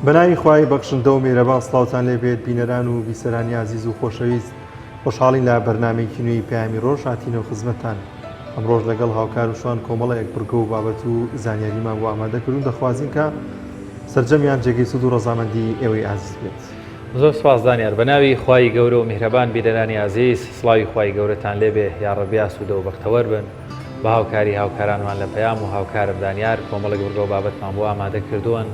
بەناوی خوای بەخشندە و میهرەبان سڵاوتان لێ بێت بینەران و بیسەرانی ئازیز و خۆشەویست خۆشحاڵین لە بەرنامەیەکی نوێی پەیامی ڕۆژ هاتینەوە خزمەتتان ئەمڕۆژ لەگەڵ هاوکار و شوان کۆمەڵێک بڕگە و بابەت و زانیاریمان بۆ ئامادە کردوون دەخوازین کە سەرجەمیان جێگەی سوود و ڕەزامەندی ئێوەی ئازیز بێت. زۆر سوپاس دانیار. بەناوی خوای گەورە و میهرەبان بینەرانی ئازیز سڵاوی خوای گەورەتان لێبێ یاڕەبی ئاسوودە و بەختەوەر بن. بە هاوکاری هاوکارانمان لە پەیام و هاوکارم دانیار کۆمەڵێک بڕگە و بابەتمان بۆ ئامادە کردوون.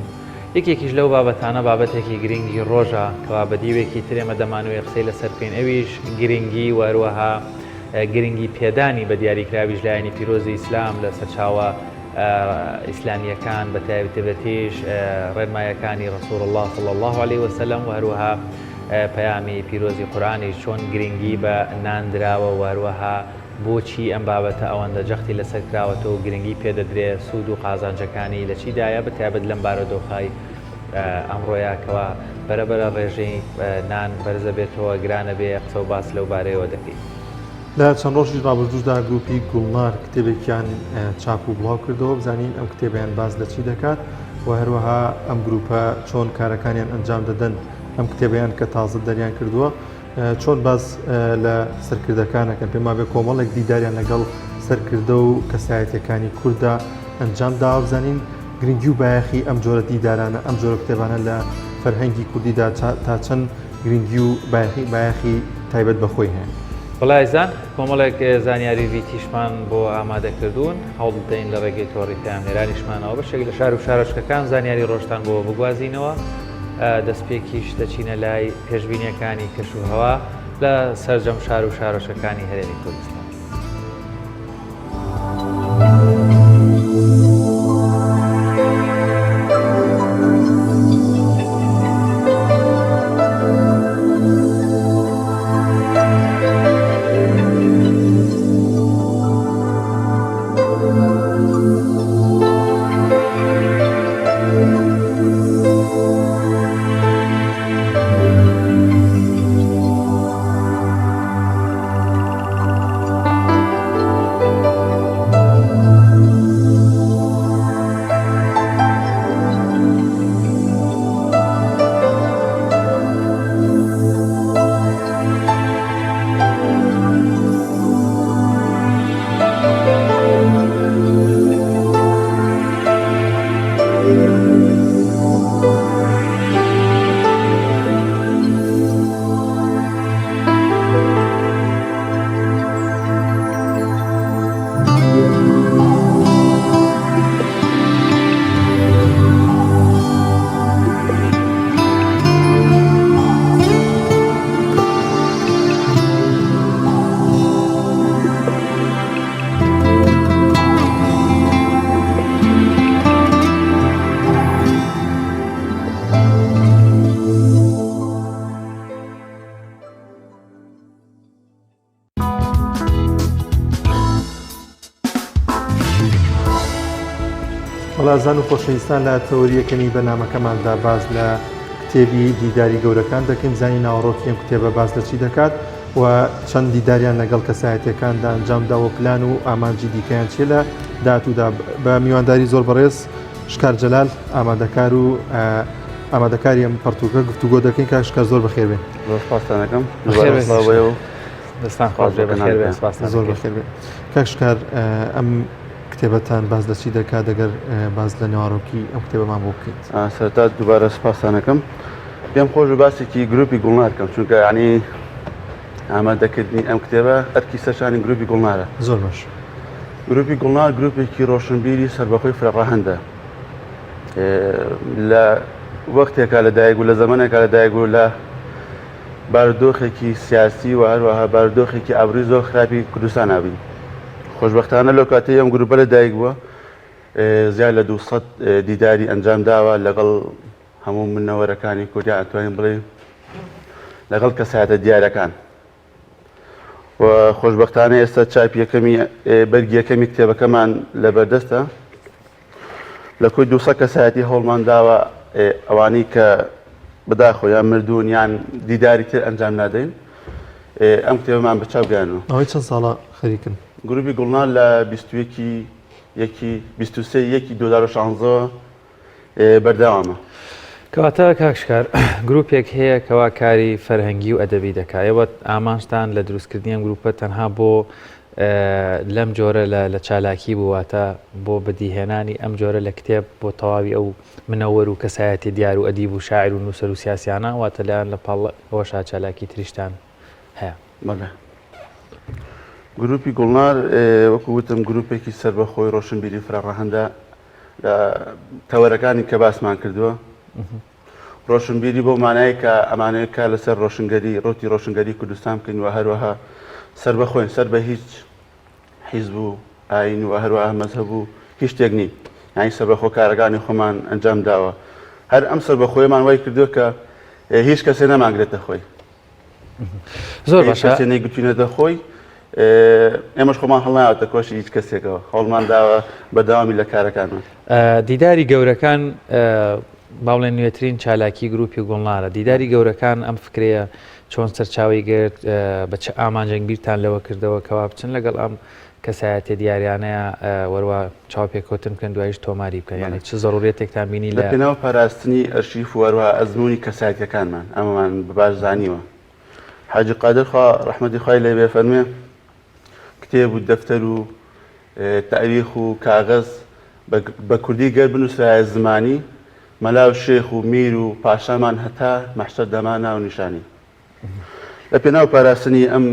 یەکێکیش لەو بابەتانە بابەتێکی گرنگی ڕۆژە کەوا بە دیوێکی تر ئێمە دەمانەوێ قسەی لەسەر بکەین ئەویش گرنگی و هەروەها گرنگی پێدانی بە دیاریکراویش لایەنی پیرۆزی ئیسلام لە سەرچاوە ئیسلامییەکان بە تایبەتیش ڕێنمایەکانی ڕسول الله صلی الله علیه وسلم و هەروەها پەیامی پیرۆزی قورئانیش چۆن گرنگی بە نان دراوە و هەروەها بۆچی ئەم بابەتە ئەوەندە جەختی لەسەر کراوەتەوە و گرنگی پێدەدرێ، سوود و قازانجەکانی لە چیدایە، بە تایبەت لەم بارودۆخای ئەمڕۆیا کەوا بەرە بەرە ڕێژەی نان بەرزەبێتەوە، گرانەبێ، قسە و باس لەو بارەیەوە دەکەین. لە چەند ڕۆژی ڕابردووشدا گروپی گوڵنار کتێبێکیان چاپ و بڵاو کردەوە، بزانین ئەم کتێبەیان باس لە چی دەکات و هەروەها ئەم گروپە چۆن کارەکانیان ئەنجام دەدەن، ئەم کتێبەیان کە تازە دەریان کردووە چۆن باس لە سەرکردەکان ئەکەن؟ پێم وابێ کۆمەڵێک دیداریان لەگەڵ سەرکردە و کەسایەتیەکانی کورددا ئەنجام داوە بزانین گرنگی و بایەخی ئەم جۆرە دیدارانە ئەم جۆرە کتێبانە لە فەرهەنگی کوردیدا تا چەند گرنگی و بایەخی بایەخی تایبەت بە خۆی هەیە. بەڵێ ئازیزان کۆمەڵێک زانیاری ڤیتیشمان بۆ ئامادە کردوون هەوڵ دەدەین لە ڕێگەی تۆڕی پەیامنێرانیشمانەوە بەشێک لە شار و شارۆچکەکان زانیاری ڕۆژتان بۆ بگوازینەوە. دەستپێکیش دەچینە لای پێشبینیەکانی کەشوهەوا لە سەرجەم شار و شارۆچکەکانی هەرێمی کوردستان. وڵازان و خۆشەویستان لە تەوەری یەکەمی بەرنامەکەماندا باس لە کتێبی دیداری گەورەکان دەکەین زانی ناوەڕۆکی ئەم کتێبە باس لە چی دەکات و چەند دیداریان لەگەڵ کەسایەتیەکاندا ئەنجام داوە پلان و ئامانجی دیکەیان چیە لە داهاتوودا بە میوانداری زۆر بەڕێز شکار جەلال ئامادەکار و ئامادەکاری ئەم پەڕتووکە گفتوگۆ دەکەین کاک شکار زۆر بەخێر بێن. زۆر سپاستان دەکەم. بەخێر بێن. سڵاو بۆ دەستان خۆش بێ بەخێر بێن سپاستان زۆر بەخێر بێن. کاک شکار ئەم کتێبەتان باس لە چی دەکات دەگەر باس لە ناوەڕۆکی ئەم کتێبەمان بۆ بکەیت؟ سەرەتا دووبارە سپاستان ئەکەم. پێم خۆش بوو باسێکی گروپی گوڵنار کەم چونکە یعنی ئامادەکردنی ئەم کتێبە ئەرکی سەرشانی گروپی گوڵنارە. زۆر باش. گروپی گوڵنار گروپێکی ڕۆشنبیری سەربەخۆی فرەڕەهەندە. لە وەختێکا لەدایک بوو لە زەمەنێکا لەدایک بوو لە بارودۆخێکی سیاسی و هەروەها بارودۆخێکی ئابووری زۆر خراپی کوردستان بین. خۆشبەختانە لەو کاتەی ئەم گروپە لەدایک بووە زیاد لە 200 دیداری ئەنجام داوە لەگەڵ هەموو منەوەرەکانی کوردیان ئەتوانین بڵێین لەگەڵ کەسایەتە دیارەکان و خۆشبەختانە ئێستا چاپ یەکەمی بەرگی یەکەمی کتێبەکەمان لەبەردەستە لە کۆی 200 کەسایەتی هەوڵمان داوە ئەوانەی کە بەداخەوە یان مردوون یان دیداری تر ئەنجام نادەین ئەم کتێبەمان بە چاپ گەیاندووە. ماوەی چەند ساڵە خەریکن؟ گروپی گوڵنار لە 21 یەکی 23 یەکی 2016 بەردەوامە. کەواتە کاک شکار گروپێک هەیە کەوا کاری فەرهەنگی و ئەدەبی دەکا ئێوە ئامانجتان لە دروستکردنی ئەم گروپە تەنها بۆ لەم جۆرە لە چالاکی بوو واتە بۆ بەدیهێنانی ئەم جۆرە لە کتێب بۆ تەواوی ئەو منەوەر و کەسایەتی دیار و ئەدیب و شاعر و نووسەر و سیاسیانە واتە لەیان لە پاڵ ئەوەشا چالاکی تریشتان هەیە. بەڵێ گروپی گوڵنار وەکو وتم گروپێکی سەربەخۆی ڕۆشنبیری فرەڕەهەندە لە تەوەرەکانی کە باسمان کردووە ڕۆشنبیری بۆ مانای کە ئەمانەیە کار لەسەر ڕۆشنگەری ڕوتی ڕۆشنگەری کوردستان بکەین و هەروەها سەربەخۆین سەر بە هیچ حیزب و ئاین و هەروەها مەزهەب و هیچ شتێک نین یانی سەربەخۆ کارەکانی خۆمان ئەنجام داوە هەر ئەم سەربەخۆیەمان وای کردووە کە هیچ کەسێ نەمانگرێتە خۆی زۆر باشە کەسێ نەیگرتوینەتە خۆی ئێمەش خۆمان هەڵناوەتە کۆشی هیچ کەسێکەوە هەوڵمان داوە بەداوامی لە کارەکانمان. دیداری گەورەکان با بڵێن نوێترین چالاکی گروپی گوڵنارە دیداری گەورەکان ئەم فکرەیە چۆن سەرچاوی گرت بە چ ئامانجێک بیرتان لەوە کردەوە کەوا بچن لەگەڵ ئەم کەسایەتیە دیاریانەیە وەروا چاوپێکەوتن بکەن دوایش تۆماری بکەن یانی چ زەڕوریەتێکتان بینی لە پێناو پاراستنی ئەرشیف و هەروەها ئەزموونی کەسایەتیەکانمان ئەمەمان بە باش زانیوە حاجی قادر خوا ڕەحمەتی خوای لێ بێ فەرموێ کتێب و دەفتەر و تاریخ و کاغەز بە کوردی گەر بنووسرایە زمانی مەلا و شێخ و میر و پاشامان هەتا مەحشەر دەما ناو نیشانی لە پێناو پاراستنی ئەم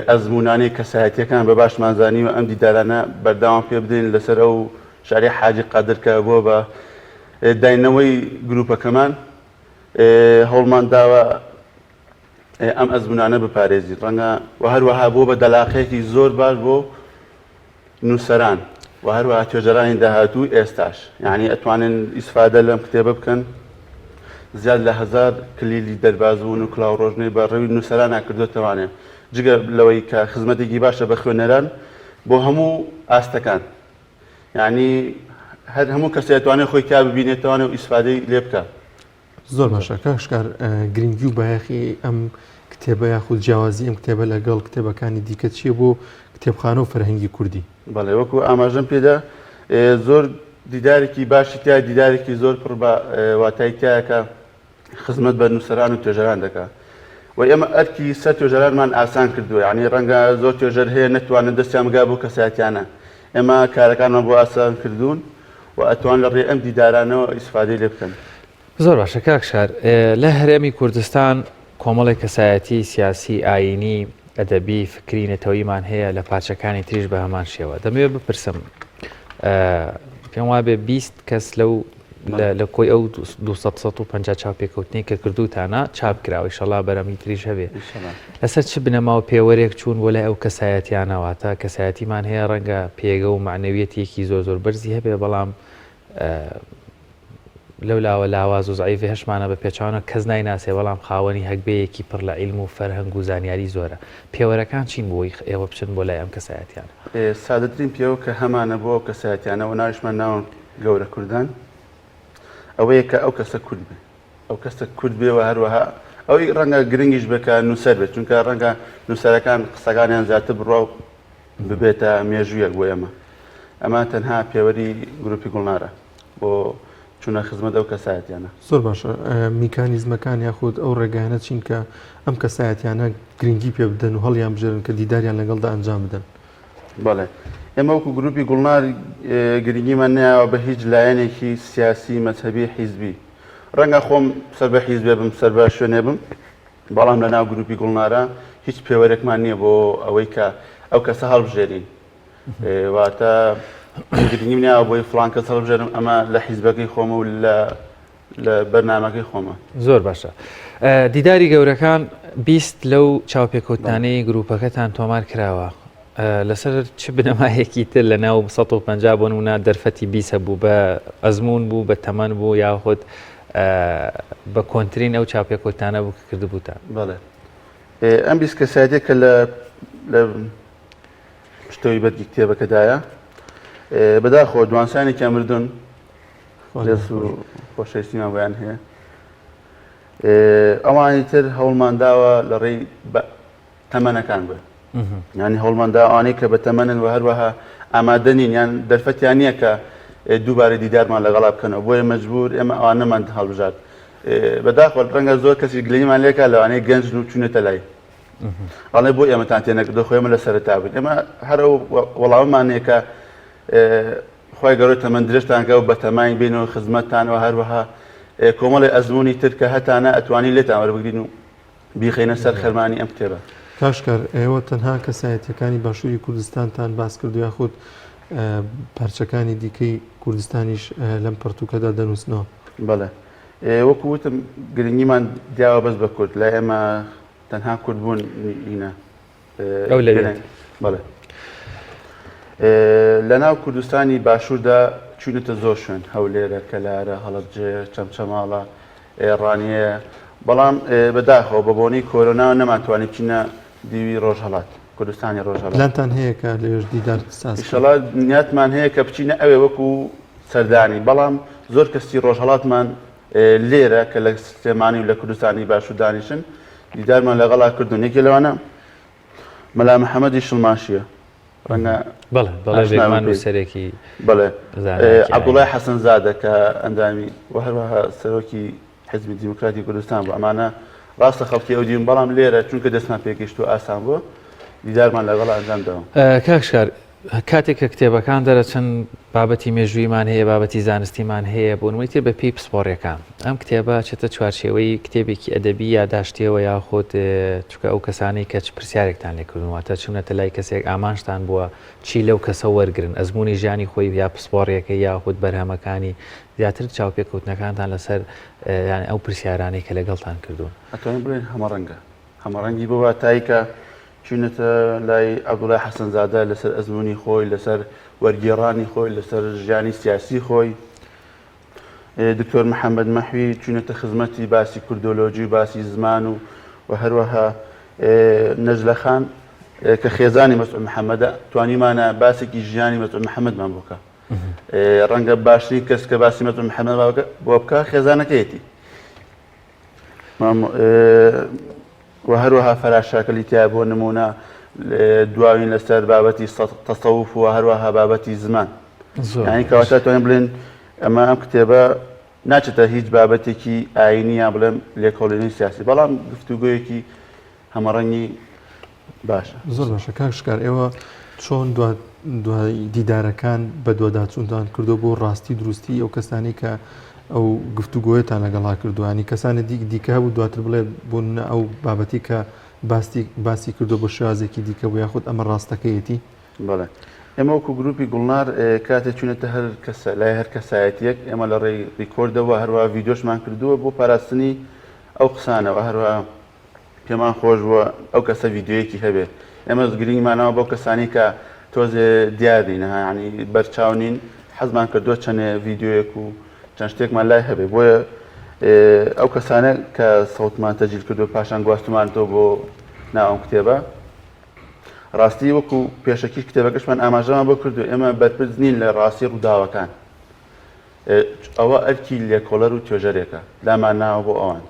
ئەزموونانەی کەسایەتییەکان بە باشمان زانیوە ئەم دیدارانە بەردەوام پێ بدەین لەسەر ئەو شاری حاجی قادر کە بووە بە داینەوەی گروپەکەمان هەوڵمان داوە ئەم ئەزموونانە بپارێزین ڕەنگە و هەروەها بووە بە دەلاقەیەکی زۆر باش بۆ نووسەران و هەروەها توێژەرانی داهاتوو ئێستاش یانی ئەتوانن ئیسفادە لەم کتێبە بکەن زیاد لە هەزار کلیلی دەربازبوون و کلاو ڕۆژنەی بە ڕێوی نووسەرانە کردوتەوانێ جگە لەوەی کە خزمەتێکی باشە بە خوێنەران بۆ هەموو ئاستەکان یعنی هەر هەموو کەسێ توانێت خۆی تیا ببینێتوانێ و ئیسفادەی لێ بکە. زۆر باشە کاک شکار گرنگی و بایەخی ئەم کتێبە یاخود جیاوازی ئەم کتێبە لەگەڵ کتێبەکانی دیکە چییە بۆ کتێبخانە و فەرهەنگی کوردی؟ بەڵێ وەکو ئاماژەم پێدا زۆر دیدارێکی باشی تیا دیدارێکی زۆر پڕ بە واتای تایە کە خزمەت بە نووسەران و توێژەران دەکا و ئێمە ئەرکی سەر توێژەرانمان ئاسان کردووە یعنی ڕەنگە زۆر توێژەر هەیە نەتوانن دەستیان بگا بۆ کەسایەتیانە ئێمە کارەکانمان بۆ ئاسان کردوون و ئەتوان لە ڕێی ئەم دیدارانەوە ئیسفادەی لێ بکەن. زۆر باشە کاک شار، لە هەرێمی کوردستان کۆمەڵێک کەسایەتی سیاسی، ئایینی، ئەدەبی، فکری، نەتەوەییمان هەیە لە پارچەکانی تریش بە هەمان شێوە. دەمەوێت بپرسم پێم وابێ 20 کەس لەو لە کۆی ئەو 250 چاوپێکەوتنەی کە کردوتانە چاپ کراوە ئیشەڵا بەرەمی تریش هەبێ لەسەر چ بنەما و پێوەرێک چوون بۆ لای ئەو کەسایەتیانە واتە کەسایەتیمان هەیە ڕەنگە پێگە و مەعنەویەتێکی زۆر زۆر بەرزی هەبێ بەڵام لەو لاوە لاواز و زعیفی هەشمانە بە پێچوانە کەس نایناسێ بەڵام خاوەنی هەگبەیەکی پڕ لە عیلم و فەرهەنگ و زانیاری زۆرە پێوەرەکان چین بۆی ئێوە بچن بۆ لای ئەم کەسایەتیانە؟ سادەترین پێوە کە هەمانە بۆ ئەو کەسایەتیانە و ناویشمان ناون گەورە کوردان ئەوەیە کە ئەو کەسە کورد بێ ئەو کەسە کورد بێ و هەروەها ئەوەی ڕەنگە گرنگیش بێ کە نووسەر بێت چونکە ڕەنگە نووسەرەکان قسەکانیان زیاتر بڕوا و ببێتە مێژوویەک بۆ ئێمە ئەمە تەنها پێوەری گروپی گوڵنارە بۆ چوونە خزمەت ئەو کەسایەتیانە. زۆر باشە میکانیزمەکان یاخود ئەو ڕێگایانە چین کە ئەم کەسایەتیانە گرنگی پێ بدەن و هەڵیان بژێرن کە دیداریان لەگەڵدا ئەنجام بدەن؟ بەڵێ ئێمە وەکو گروپی گوڵنار گرنگیمان نەیاوە بە هیچ لایەنێکی سیاسی مەزهەبی حیزبی ڕەنگە خۆم سەر بە حیزبێ بم سەر بە شوێنێ بم بەڵام لە ناو گروپی گوڵنارە هیچ پێوەرێکمان نییە بۆ ئەوەی کە ئەو کەسە هەڵبژێرین واتە گرنگیم ناوە بۆی فلان کەس هەڵبژێرم ئەمە لە حیزبەکەی خۆمە و لە لە بەرنامەکەی خۆمە. زۆر باشە دیداری گەورەکان 20 لەو چاوپێکەوتانەی گروپەکەتان تۆمار کراوە لەسەر چ بنەمایەکی تر لە ناو 150 بۆ نمونە دەرفەتی 20 هەبوو بە ئەزمون بوو بە تەمەن بوو یاخود بە کۆنترین ئەو چاوپێکەوتانە بوو کە کردبووتان؟ بەڵێ ئەم 20 کەسایەتیە کە لە لە پشتەوەی بەرگی کتێبەکەدایە بەداخەوە دوانسانێکیان مردن ڕێز و خۆشەویستیمان بۆیان هەیە ئەوانی تر هەوڵمان داوە لە ڕێی تەمەنەکان بێ ینی هەوڵمان دا ئەوانەی کە بە تەمەنن و هەروەها ئامادە نین یان دەرفەتیان نییە کە دووبارە دیدارمان لەگەڵا بکەنەوە بۆیە مەجبور ئێمە ئەوانەمان هەڵبژارد بەداخەوە ڕەنگە زۆر کەسی گلەییمان لێکا لەوانەیە گەنجن و چوونەتە لای ئەڵێ بۆ ئێمەتان تێ نەکردو خۆ ئێمە لە سەرەتا بووین ئێمە هەر ئەو وەڵاممان هەیە کە خوای گەورە تەمەن درێژتان کە و بەتەماین بینەوە خزمەتتان و هەروەها کۆمەڵی ئەزمموی تر کە هەتانە ئەتوانی لێتان وەربگرین و بیخەینە سەر خەرمانی ئەم کتێبە. کاک شکار، ئێوە تەنها کەسایەتیەکانی باشوری کوردستانتان باس کردو یاخود پارچەکانی دیکەی کوردستانیش لەم پەڕتوکەدا دەنووسنەوە؟ بەڵێ وەکو وتم گرنگیمان دیاوە بەس بە کورد، لای ئێمە تەنها کورد بوون ئینە ئەولەویەت. بەڵێ لەناو کوردستانی باشووردا چوینەتە زۆر شوێن، هەولێرە، کەلارە، هەڵەبجەیە، چەمچەماڵە، ڕانیەیە، بەڵام بەداخەوە بە بۆنەی کۆرۆناوە نەمانتوانی بچینە دیوی ڕۆژهەڵات، کوردستانی ڕۆژهەڵات. پلانتان هەیە کە لەوێش دیدار ساز بکەن؟ ئیشەڵا نیاتمان هەیە کە بچینە ئەوێ وەکو سەردانی، بەڵام زۆر کەسی ڕۆژهەڵاتمان لێرە کە لە سلێمانی و لە کوردستانی باشوور دانیشن دیدارمان لەگەڵا کردوون، یەکێ لەوانە مەلا محەمەدی شڵماشییە. ڕەنگە بەڵێ بەڵێ بێگومان نووسەرێکی بەڵێ عەبدوڵای حەسەنزادە کە ئەندامی و هەروەها سەرۆکی حزبی دیموکراتی کوردستان بوو ئەمانە ڕاستە خەڵکی ئەو دیم بەڵام لێرە چونکە دەستمان پێگەشت و ئاسان بوو دیدارمان لەگەڵ ئەنجام داوە. کاک شکار کاتێک کە کتێبەکان دەرەچن بابەتی مێژوویمان هەیە بابەتی زانستیمان هەیە بۆ نموونەی تر بە پێی پسپۆڕیەکان ئەم کتێبە چێتە چوارچێوەی کتێبێکی ئەدەبی یاداشتیەوە یاخود چونکە ئەو کەسانەی کە چ پرسیارێکتان لێ کردوون واتە چوونەتە لای کەسێک ئامانجتان بووە چی لەو کەسە وەرگرن ئەزموونی ژیانی خۆی یا پسپۆڕیەکەی یاخود بەرهەمەکانی زیاتر چاوپێکەوتنەکانتان لەسەر یان ئەو پرسیارانەی کە لەگەڵتان کردوون. ئەتوانین بڵێین هەمەڕەنگە. هەمەڕەنگی بەو واتایەی کە چووینەتە لای عەبدوڵای حەسەنزادە لەسەر ئەزموونی خۆی، لەسەر وەرگێڕانی خۆی، لەسەر ژیانی سیاسی خۆی. دکتۆر محەممەد مەحوی چوونەتە خزمەتی باسی کوردۆلۆژی و باسی زمان و و هەروەها نەجلە خان کە خێزانی مەسعود محەممەدە توانیمانە باسێکی ژیانی مەسعود محەممەدمان بۆ بکا. ڕەنگە باشترین کەس کە باسی مەسعود محەممەد بۆ بکا خێزانەکەیەتی. و هەروەها فەراشاکەلی تیا بۆ نمونە دواوین لەسەر بابەتی تەسەوف و هەروەها بابەتی زمان یانی کەواتە توانین بڵێن ئەمە ئەم کتێبە ناچێتە هیچ بابەتێکی ئاینی یان بڵێم لێکۆڵینەوەی سیاسی بەڵام گفتوگۆیەکی هەمەڕەنگی باشە. زۆر باشە کاک شکار ئێوە چۆن دوای دیدارەکان بەدواداچوونتان کردو بۆ ڕاستی دروستی ئەو کەسانی کە ئەو گفتوگۆیەتان لەگەڵا کردوانی کەسانی دیک دیکە هەبوو دواتر بڵێ بۆ نمونە ئەو بابەتی کە باستی باسی کردو بە شێوازێکی دیکە بوو یاخود ئەمە ڕاستەکەیەتی؟ بەڵێ ئێمە وەکو گروپی گوڵنار کاتێ چوینەتە هەر کەسە لای هەر کەسایەتیەک ئێمە لە ڕێی ڕیکۆردەوە هەروە ڤیدیۆشمان کردووە بۆ پاراستنی ئەو قسانەوە هەروە پێمان خۆش بووە ئەو کەسە ڤیدیۆیەکی هەبێ ئێمە گرنگیمانەوە بەو کەسانی کە تۆزێ دیار نین ینی بەرچاو نین حەزمان کردووە چەندێ ڤیدیۆیەک و چەند شتێکمان لای هەبێ بۆیە ئەو کەسانە کە سەوتمان تەجیل کردو پاشان گواستمانەوە بۆ ناو ئەم کتێبە ڕاستی وەکو پێشەکی کتێبەکەشمان ئاماژەمان بۆ کردو ئێمە بەرپرس نین لە ڕاستی ڕووداوەکان ئەوە ئەرکی لێکۆڵەر و توێژەرێکە لامان ناوە بۆ ئەوان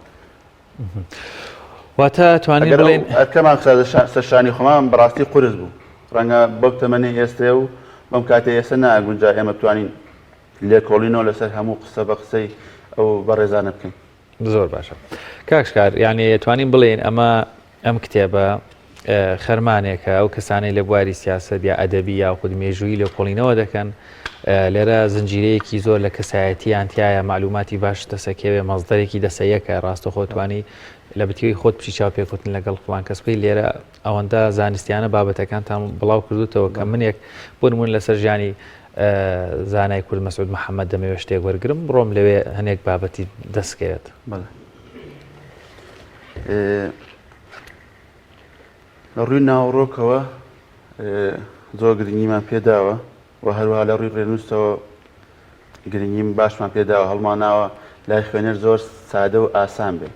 واتە توانین ئەگەر ئەو بڵێین ئەرکەمان خستە سەر شانی خۆمان بەڕاستی قورس بوو. ڕەنگە بەو تەمەنەی ئێستێ و بەم کاتەی ئێستە ناگونجا ئێمە بتوانین لێکۆڵینەوە لەسەر هەموو قسە بە قسەی ئەو بەڕێزانە بکەین. زۆر باشە کاک شکار یانی توانین بڵێین ئەمە ئەم کتێبە خەرمانێکە ئەو کەسانەی لە بواری سیاسەت یا ئەدەبی یاخود مێژوویی لێکۆڵینەوە دەکەن لێرە زنجیرەیەکی زۆر لە کەسایەتیان تایە معلوماتی باش دەسەکەوێ مەزدەرێکی دەسەیەکە ڕاستەخۆ توانی لە بتیوی خۆت بچی چاو پێکوتن لەگەڵ فڵان کەس بکەی لێرە ئەوەندە زانستیانە بابەتەکانتان بڵاو کردوتەوە کە منێک بۆ نمونە لەسەر ژیانی زانای کورد مەسعود محەممەد دەمەوێت شتێک وەرگرم بڕۆم لەوێ هەنێک بابەتی دەستکەوێت. بەڵێ. لە ڕووی ناوەڕۆکەوە زۆر گرنگیمان پێداوە و هەروەها لە ڕووی ڕێنووسەوە گرنگیم باشمان پێداوە هەڵماناوە لای خوێنەر زۆر سادە و ئاسان بێ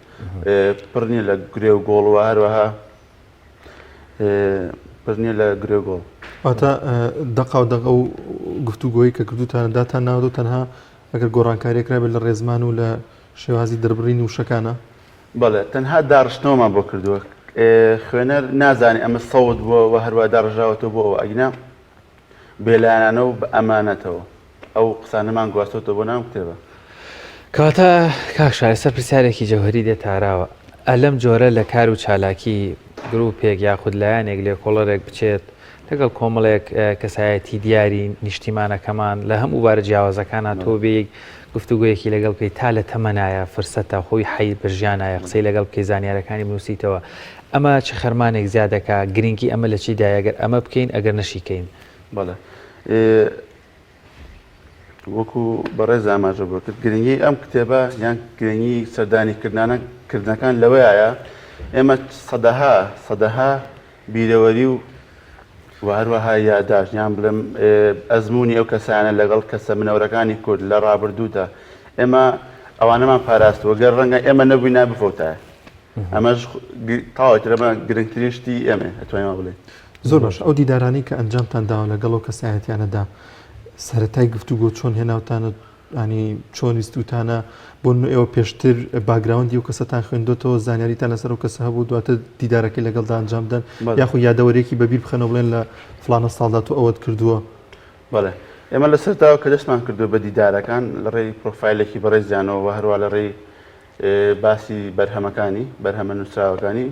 پڕ نییە لە گرێ و گۆڵ و هەروەها پڕ نییە لە گرێ و گۆڵ. واتە دەقا و دەق ئەو گفتوگۆی کە کردوتانە داتان ناوە تەنها ئەگەر گۆڕانکاریەک کرابێت لە ڕێزمان و لە شێوازی دەربڕینی وشەکانە؟ بەڵێ تەنها داڕشتنەوەمان بۆ کردووە خوێنەر نازانێ ئەمە سەوت بووە و هەروا داڕژاوەتەوە بۆ ئەوە ئەگینا بێلایەنانە و بە ئەمانەتەوە. ئەو قسانەمان گواستۆتەوە بۆ ناو کتێبە. کەواتە کاک شایستە پرسیارێکی جەوهەری دێتە ئاراوە، ئە لەم جۆرە لە کار و چالاکی گروپێک یاخود لایەنێک لێکۆڵەرێک بچێت لەگەڵ کۆمەڵێک کەسایەتی دیاری نیشتیمانەکەمان لە هەموو بارە جیاوازەکانا تۆ بێی گفتوگۆیەکی لەگەڵ بکەی تا لە تەمەنایە فرسەتە خۆی حەی بە ژیانایە قسەی لەگەڵ بکەی زانیارەکانی بنووسیتەوە ئەمە چ خەرمانێک زیاد دەکا گرنگی ئەمە لە چیدایە گەر ئەمە بکەین ئەگەر نەشیکەین؟ بەڵێ وەکو بەڕێز ئاماژە بۆ کرد گرنگی ئەم کتێبە یان گرنگی سەردانی کردنانە کردنەکان لەوەیە ئێمە سەدەها سەدەها بیرەوەری و و هەروەها یاداشت یان بڵێم ئەزمموی ئەو کەسانە لەگەڵ کەسە منەوەرەکانی کورد لە ڕابردوودا ئێمە ئەوانەمان پاراستوە گەر ڕەنگە ئێمە نەبووی نابفەوتایە ئەمەش تەواوی ترەمە گرنگترین شتی ئێمە ئەتوانین وا بڵێین. زۆر باشە ئەو دیدارانەی کە ئەنجامتان داوە لەگەڵ ئەو کەسایەتیانەدا سەرەتای گفتوگۆ چۆن هێناوتانە ینی چۆن ویستوتانە بۆ نمونە ئێوە پێشتر background ی ئەو کەسەتان خوێندۆتەوە زانیاریتان لەسەر ئەو کەسە هەبوو دواتر دیدارەکەی لەگەڵدا ئەنجام بدەن یاخود یادەوەرێکی بەبیر بخەنەوە بڵێن لە فڵانە ساڵدا تۆ ئەوەت کردووە. بەڵێ ئێمە لە سەرتاوە کە دەستمان کردووە بە دیدارەکان لە ڕێی پرۆفایلێکی بەڕێزیانەوە و هەروە لە ڕێی باسی بەرهەمەکانی، بەرهەمە نووسراوەکانی.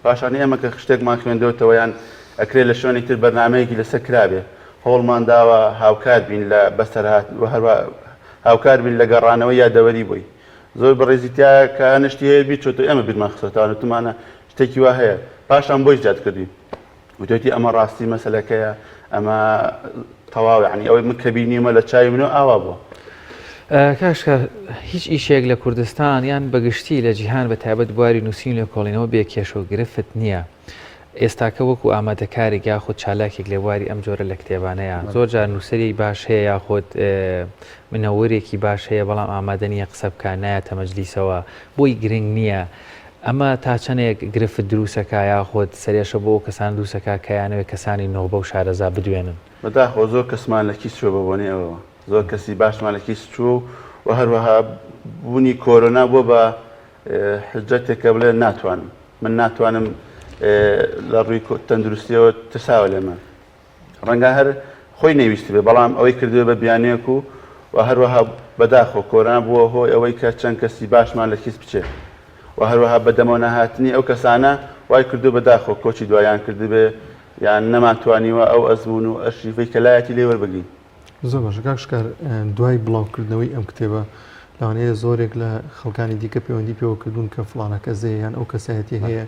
پاشان ئێمە کە شتێکمان خوێندۆتەوە یان ئەکرێ لە شوێنێک تر بەرنامەیەکی لەسەر کرابێ، هەوڵمان داوە هاوکار بین لە بەسەرهات و هەروا هاوکار بین لە گەڕانەوەی یادەوەری بۆی. زۆر بەڕێزی تیایە کە هەنێ شتی هەیە بیرچۆتەوە ئێمە بیرمان خستۆتەوە وتومانە شتێکی وا هەیە. پاشان بۆی زیاد کردوین. وتویەتی ئەمە ڕاستی مەسەلەکەیە ئەمە تەواو یعنی ئەوەی من کە بینیومە لە چاوی منەوە ئاوا بووە. کاک شکار هیچ ئیشێک لە کوردستان یان بەگشتی لە جیهان بە تایبەت بواری نووسین و لێکۆڵینەوە بێ کێشە و گرفت نییە. ئێستاکە وەکو ئامادەکارێک یاخود چالاکێک لە بواری ئەم جۆرە لە کتێبانەیە زۆر جار نووسەری باش هەیە یاخود منەوەرێکی باش هەیە بەڵام ئامادە نییە قسە بکە نایەتە مەجلیسەوە بۆی گرنگ نییە ئەمە تا چەندێک گرفت دروستەکا یاخود سەرێشە بۆ ئەو کەسانە دروستەکا کە ئەیانەوێت کەسانی نوخبە و شارەزا بدوێنن؟ بەداخەوە زۆر کەسمان لە کیس چووە بە بۆنەی ئەوەوە. زۆر کەسی باشمان لە کیس چووە و هەروەها بوونی کۆرۆنا بووە بە حجەتێک کە بڵێ ناتوانم. من ناتوانم لە ڕووی تەندروستیەوە ترساوە لێمان. ڕەنگە هەر خۆی نەیویستبێ بەڵام ئەوەی کردبێ بە بیانوویەک و و هەروەها بەداخەوە کۆرۆنا بووە هۆی ئەوەی کە چەند کەسی باشمان لە کیس بچێ و هەروەها بە دەمەوە نەهاتنی ئەو کەسانە وای کردووە بەداخەوە کۆچی دوایان کردبێ یان نەمانتوانیوە ئەو ئەزموون و ئەرشیفەی کە لایەتی لێ وەربگرین. زۆر باشە کاک شکار دوای بڵاوکردنەوەی ئەم کتێبە لەوانەیە زۆرێک لە خەڵکانی دیکە پەیوەندی پێوە کردوون کە فڵانە کەس هەیە یان ئەو کەسایەتی هەیە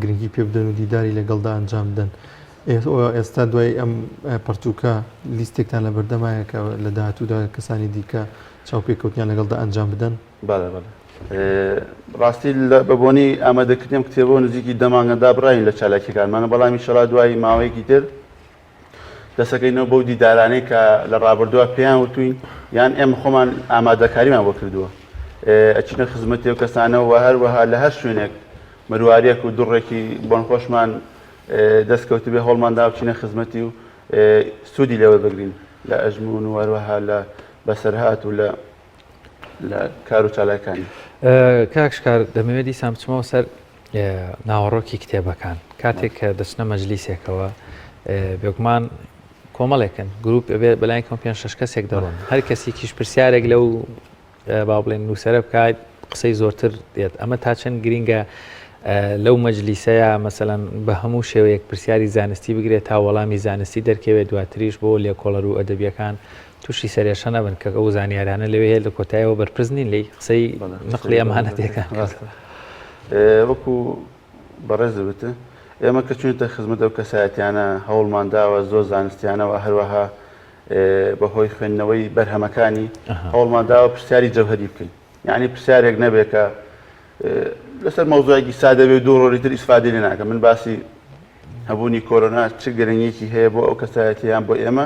گرنگی پێ بدەن و دیداری لەگەڵدا ئەنجام بدەن ئێستا دوای ئەم پەرتووکە لیستێکتان لە بەردەمایە کە لە داهاتوودا کەسانی دیکە چاوپێکەوتنیان لەگەڵدا ئەنجام بدەن؟ بەڵێ بەڵێ ڕاستی بە بۆنەی ئامادەکردنی ئەم کتێبەوە نزیکی دە مانگە دابڕاوین لە چالاکیەکانمان بەڵام ئیشەڵا دوای ماوەیەکی تر دەسەکەینەوە بەو دیدارانەی کە لە ڕابردووە پێیان وتوین یان ئێمە خۆمان ئامادەکاریمان بۆ کردووە ئەچینە خزمەتی ئەو کەسانەوە هەروەها لە هەر شوێنێک مرواریەک و دڕێکی بۆنخۆشمان دەست کەوتبێ هەوڵمان دا بچینە خزمەتی و سوودی لێ وەربگرین لە ئەژموون و هەروەها لە بەسەرهات و لە لە کار و چالاکانی. کاک شکار دەمەوێت دیسان بچمەوە سەر ناوەڕۆکی کتێبەکان کاتێک کە دەچنە مەجلیسێکەوە بێگومان کۆمەڵێکن گروپ ئەبێت بەلای کەم پێ شش کەسێک دەڕۆن هەر کەسێکیش پرسیارێک لەو با بڵێن نووسەرە بکات قسەی زۆرتر دێت ئەمە تا چەند گرینگە لەو مەجلیسەیە مەسەلەن بە هەموو شێوەیەک پرسیاری زانستی بگرێت تا وەڵامی زانستی دەرکەوێت دواتریش بۆ لێکۆڵەر و ئەدەبیەکان تووشی سەرێشە نەبن کە ئەو زانیارانە لەوێ هەیە لە کۆتایەوە بەرپرس نین لێی قسەی نقلی ئەمانەتێکان وەکو بەڕێز وتت ئێمە کە چوینەتە خزمەت ئەو کەسایەتیانە هەوڵمان داوە زۆر زانستیانەوە هەروەها بەهۆی خوێندنەوەی بەرهەمەکانی هەوڵمان داوە پرسیاری جەوهەری بکەین یعنی پرسیارێک نەبێت کە لەسەر مەوزوعێکی سادە بێ دوو ڕۆژی تر ئیسفادەی لێ ناکەم من باسی هەبوونی کۆرۆنا چ گرنگیکی هەیە بۆ ئەو کەسایەتیان بۆ ئێمە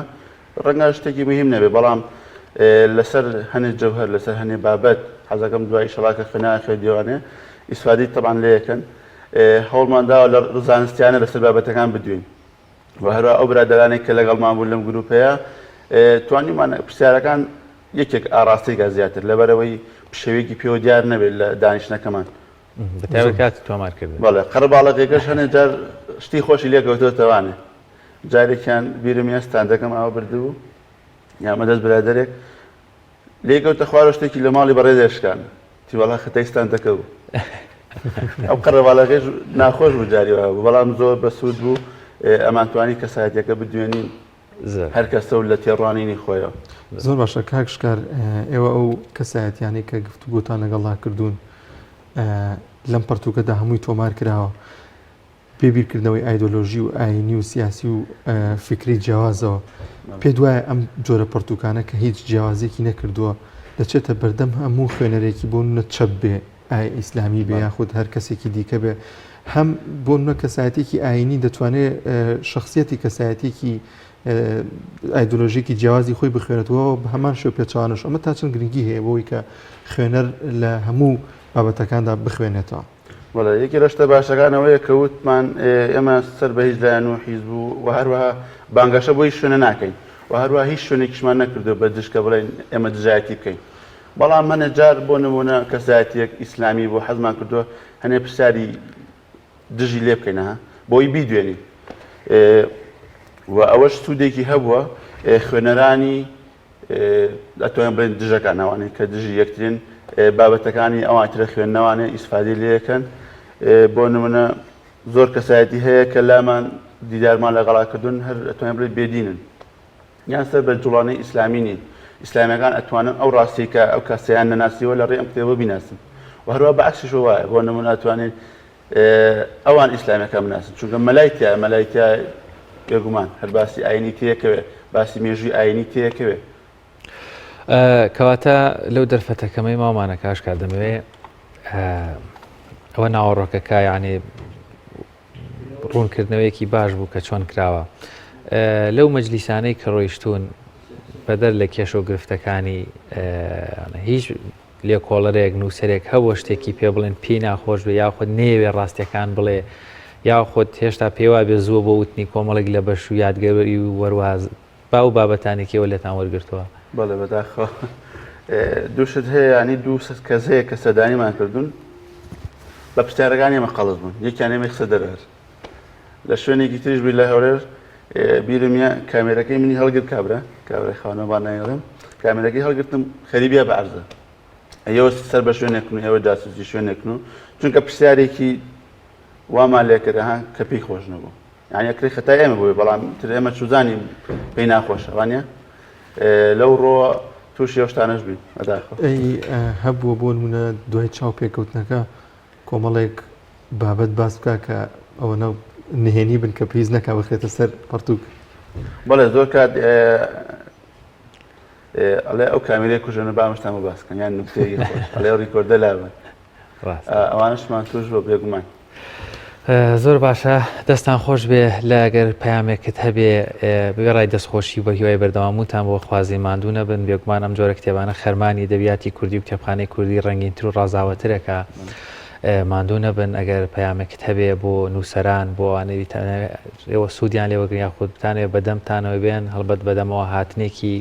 ڕەنگە شتێکی مهم نەبێ بەڵام لەسەر هەنێ جەوهەر لەسەر هەنێ بابەت حەزەکەم دوای شەڵاکە خوێنە خوێندیوانێ ئیسفادەی تەبان لێ یەکەن هەوڵمان داوە لە زانستیانە لەسەر بابەتەکان بدوین و هەروە ئەو برادەرانێک کە لەگەڵمان بوون لەم گروپەیە توانیمان پرسیارەکان یەکێک ئاراستەی کا زیاتر لەبەرەوەی پشێویەکی پێوە دیار نەبێت لە دانیشتنەکەمان. بەتایبەت کاتی تۆمارکردن. بەڵێ قەرەباڵەغیەکەش هەنێ جار شتی خۆشی لێکەوتۆتەوانێ جارێکیان بیرم یە ستاندەکەم ئاوە بردبوو. یامە دەست برادەرێک لێی کەوتە خوارەوە شتێکی لە ماڵی بەڕێزێ شکان تی وەڵا خەتای ستاندەکە بوو ئەو قەرەباڵەکەش ناخۆش بوو جاری وایە بوو بەڵام زۆر بەسوود بوو ئەمانتوانی کەسایەتەکە بدوێنین هەر کەسە و لە تێڕوانینی خۆیەوە. زۆر باشە کاک شکار ئێوە ئەو کەسایەتیانەی کە گفتوگۆتان لەگەڵدا کردوون لەم پەرتووکەدا هەمووی تۆمار کراوە بێ بیرکردنەوەی ئایدۆلۆژی و ئاینی و سیاسی و فیکری جیاوازەوە پێت وایە ئەم جۆرە پەرتووکانە کە هیچ جیاوازیەکی نەکردووە دەچێتە بەردەم هەموو خوێنەرێکی بۆ نە چەپ بێ ئای ئیسلامی بێ یاخود هەر کەسێکی دیکە بێ هەم بۆ نە کەسایەتێکی ئاینی دەتوانێت شخصیەتی کەسایەتێکی ئایدۆلۆژیکی جیاوازی خۆی بخوێنێتەوە بە هەمان شێوە پێچەوانەش ئەمە تا چەند گرنگی هەیە بۆی کە خوێنەر لە هەموو بابەتەکاندا بخوێنێتەوە. بەڵێ یەکێ لە شتە باشەکان ئەوەیە کە وتمان ئێمە سەر بە هیچ لایەن و حیزب و و هەروەها بانگەشە بۆ هیچ شوێنە ناکەین و هەروەها هیچ شوێنێکیشمان نەکردووە بە دژ کە بڵێین ئێمە دژایەتی بکەین بەڵام هەنێ جار بۆ نموونە کەسایەتییەک ئیسلامی بوو حەزمان کردووە هەنێ پرسیاری دژی لێ بکەین ها بۆی بیدوێنین و ئەوەش سوودێکی هەبووە خوێنەرانی ئەتوانین بڵێین دژەکان ئەوانەی کە دژی یەکترین بابەتەکانی ئەوان ترە خوێندنەوانێ ئیسفادەی لێکەن بۆ نمونە زۆر کەسایەتی هەیە کە لامان دیدارمان لەگەڵا کردوون هەر ئەتوانین بڵێ بێدینن یان سەر بە جوڵانەی ئیسلامی نین ئیسلامیەکان ئەتوانن ئەو ڕاستی کە ئەو کەسیان نەناسیوە لە ڕێ ئەم کتێبە بیناسن و هەروە بە عەکسیشەوە وایە بۆ نمونە ئەتوانین ئەوان ئیسلامیەکان بناسن چونکە مەلای تیا مەلای تیا بێگومان هەر باسی ئاینی تێکەوێ باسی مێژووی ئاینی تێکەوێ. کەواتە لەو دەرفەتە کەمەی ماومانە کاشکار دەمەوێ ئەوە ناوەڕۆکەکە یعنی ڕوونکردنەوەیەکی باش بوو کە چۆن کراوە لەو مەجلیسانەی کە ڕۆیشتون بەدەر لە کێشە و گرفتەکانی هیچ لێکۆڵەرێک، نووسەرێک هەبووە شتێکی پێ بڵێن پێی ناخۆش بێ یاخود نەیەوێ ڕاستیەکان بڵێ یاخود هێشتا پێی وابێ زووە بۆ وتنی کۆمەڵێک لە بەش و یادگەری و وەرواز باو و بابەتانێکی ئێوە لێتان وەرگرتووە؟ بەڵێ بەداخەوە دوو شت هەیە یانی دوو کەس هەیە کە سەردانیمان کردوون بە پرسیارەکانی ئێمە قەڵس بوون یەکیان ئێمەی خستە دەرەوە لە شوێنێکی تریش بی لە هەولێر بیرم یە کامێرەکەی منی هەڵگر کابرا کابرای خاونە با نایڵێم کامێرەکەی هەڵگرتم خەریبیا بە عەرزە ئێوە سەر بە شوێنێکن و ئێوە جاسوسی شوێنێکن و چونکە پرسیارێکی وامان لێکرد ها کە پێی خۆش نەبوو یعنی ئەکرێ خەتای ئێمە بووێ بەڵام تر ئێمە چوزانین پێی ناخۆشە وانە لەو ڕۆ تووشی ئەو شتانەش بین بەداخەوە ئەی هەبووە بۆ نمونە دوای چاو پێکەوتنەکە کۆمەڵێک بابەت باس بکا کە ئەوەنە نهێنی بن کە پێویست نەکا بخرێتە سەر پەڕتووک. بەڵێ زۆر کات ئەڵێ ئەو کامیرەی کوژێنە با ئەمشتان بۆ باس کەم یان نوکتەیەکی خۆش ئەڵێ recorder ە لابەن ئەوانەشمان توش بۆ بێگومان. زۆر باشە دەستان خۆش بێ لە گەر پەیامێکت هەبێ وێڕای دەستخۆشی بە هیوای بەردەوامبوونتان بۆ خوازین ماندوو نەبن بێگومان ئەم جۆرە کتێبانە خەرمانی ئەدەبیاتی کوردی و کتێبخانەی کوردی ڕەنگینتر و ڕازاوەترەکە ماندوو نەبن ئەگەر پەیامێکت هەبێ بۆ نووسەران بۆ ئەوانەی ئێوە سوودیان لێ وەگرن یاخود بتانەوێ بەدەمتانەوە بێن هەڵبەت بەدەمەوە هاتنێکی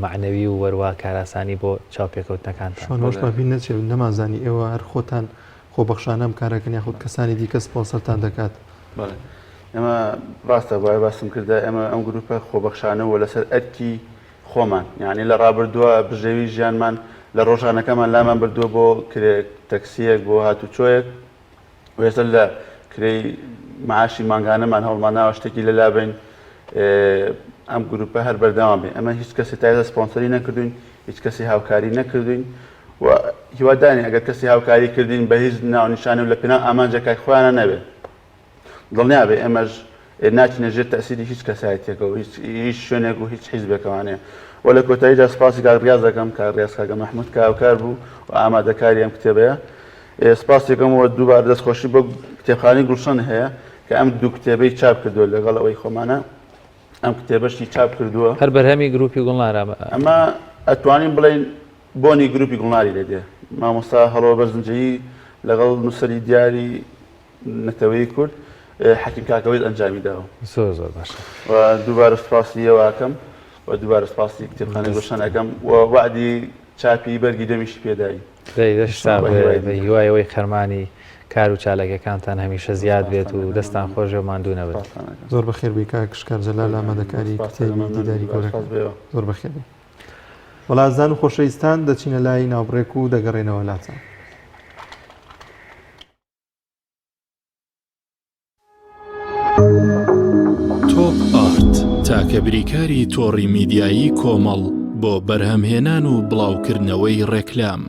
مەعنەوی و وەروا کارئاسانی بۆ چاوپێکەوتنەکانتان. شوان ئەوەشمان بیر نەچێ نەمانزانی ئێوە هەر خۆتان خۆبەخشانە ئەم کارەکەن یاخود کەسانی دیکە سپۆنسەرتان دەکات؟ بەڵێ ئێمە ڕاستە وای باسم کردە ئێمە ئەم گروپە خۆبەخشانە و لەسەر ئەرکی خۆمان یعنی لە ڕابردووە بژێوی ژیانمان لە ڕۆژانەکەمان لامان بردووە بۆ کرێ تەکسیەک بۆ هاتوچۆیەک و ئێستا لە کرێی معاشی مانگانەمان هەوڵمان ناوە شتێکی لە لابین ئەم گروپە هەر بەردەوام بێ ئەمە هیچ کەسی تایزە سپۆنسەری نەکردوین هیچ کەسی هاوکاری نەکردوین و هیوادانی ئەگەر کەسی هاوکاری کردین بە هیچ ناونیشانە و لە پێناو ئامانجەکای خۆیانە نەبێت دڵنیا بێ ئێمەش ناچینە ژێر تەئسیری هیچ کەسایەتیەکەوە هیچ هیچ شوێنێک و هیچ حیزبێکەوانەیە و لە کۆتاییدا سپاسی کاک ڕیاز دەکەم کاک ڕیاز کاکە مەحمود کە هاوکار بوو و ئامادەکاری ئەم کتێبەیە سپاسی دەکەم و دووبارە دەستخۆشی بۆ کتێبخانەی گوڵشەن هەیە کە ئەم دوو کتێبەی چاپ کردووە لەگەڵ ئەوەی خۆمانە ئەم کتێبەشی چاپ کردووە. هەر بەرهەمی گروپی گوڵنارە. ئەمە ئەتوانین بڵێین بۆنی گروپی گوڵناری لێ دێ. مامۆستا هەڵۆ بەرزنجەیی لەگەڵ نووسەری دیاری نەتەوەی کورد حەکیم کاکەوەیس ئەنجامی داوە. زۆر زۆر باشە. و دووبارە سوپاسی ئێوە ئەکەم و دووبارە سوپاسی کتێبخانەی گوڵشەن ئەکەم و وەعدی چاپی بەرگی دەمیشی پێداین. دەی دەستتان بێ بە هیوای ئەوەی خەرمانی کار و چالاکیەکانتان هەمیشە زیاد بێت و دەستان خۆش بێ و ماندوو نەبن. زۆر بەخێر بێی کاک شکار جەلال ئامادەکاری کتێبی دیداری گەورەکان. زۆر بەخێر بێی. وەڵا ئازیزان و خۆشەویستان دەچینە لای ناوبڕێک و دەگەڕێنەوە لاتان. تۆپ ئارت تاکە بریکاری تۆڕی میدیایی کۆمەڵ بۆ بەرهەمهێنان و بڵاوکردنەوەی ڕێکلام.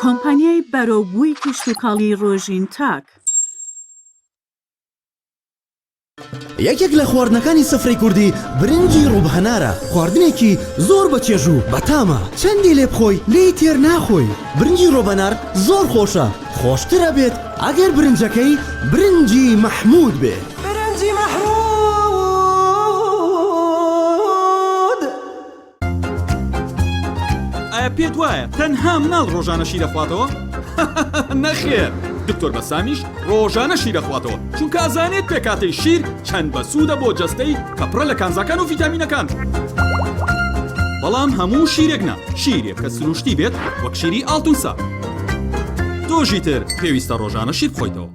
کۆمپانیای بەرەوبووی کشتوکاڵی ڕۆژین تاک. یەکێک لە خواردنەکانی سفرەی کوردی برنجی ڕووب هەنارە، خواردنێکی زۆر بە چێژ و بەتامە، چەندی لێ بخۆی لێی تێر ناخۆی، برنجی ڕۆبەنار زۆر خۆشە، خۆشتر ئەبێت ئەگەر برنجەکەی برنجی مەحمود بێ. برنجی مەحمود. ئایا پێت وایە تەنها مناڵ ڕۆژانە شیر ئەخواتەوە؟ نەخێر دکتۆر بەسامیش ڕۆژانە شیر ئەخواتەوە چونکە ئەزانێت پێکهاتەی شیر چەند بەسوودە بۆ جەستەی کە پڕە لە کانزاکان و ڤیتامینەکان بەڵام هەموو شیرێک نا شیرێک کە سروشتی بێت وەک شیری ئاڵتونسا تۆشی تر پێویستە ڕۆژانە شیر بخۆیتەوە.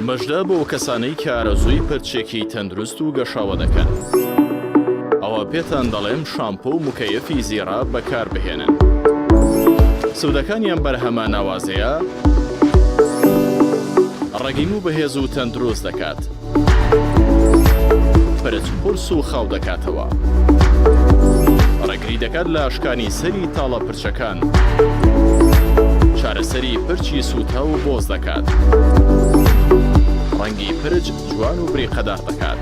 مژدە بۆ کەسانەی کە ئارەزووی پرچێکی تەندروست و گەشاوە دەکەن. ئەوا پێتان دەڵێم شامپۆ و مکەیەفی زیڕە بەکاربهێنن. سوودەکانی ئەم بەرهەمە ناوازەیە ڕەگی موو بەهێز و تەندروست دەکات. پرچ قورس و خاو دەکاتەوە. ڕێگری دەکات لە شکانی سەری تاڵە پرچەکان. چارەسەری پرچی سووتاو و بۆز دەکات. ڕەنگی پرچ جوان و بریقەدار دەکات.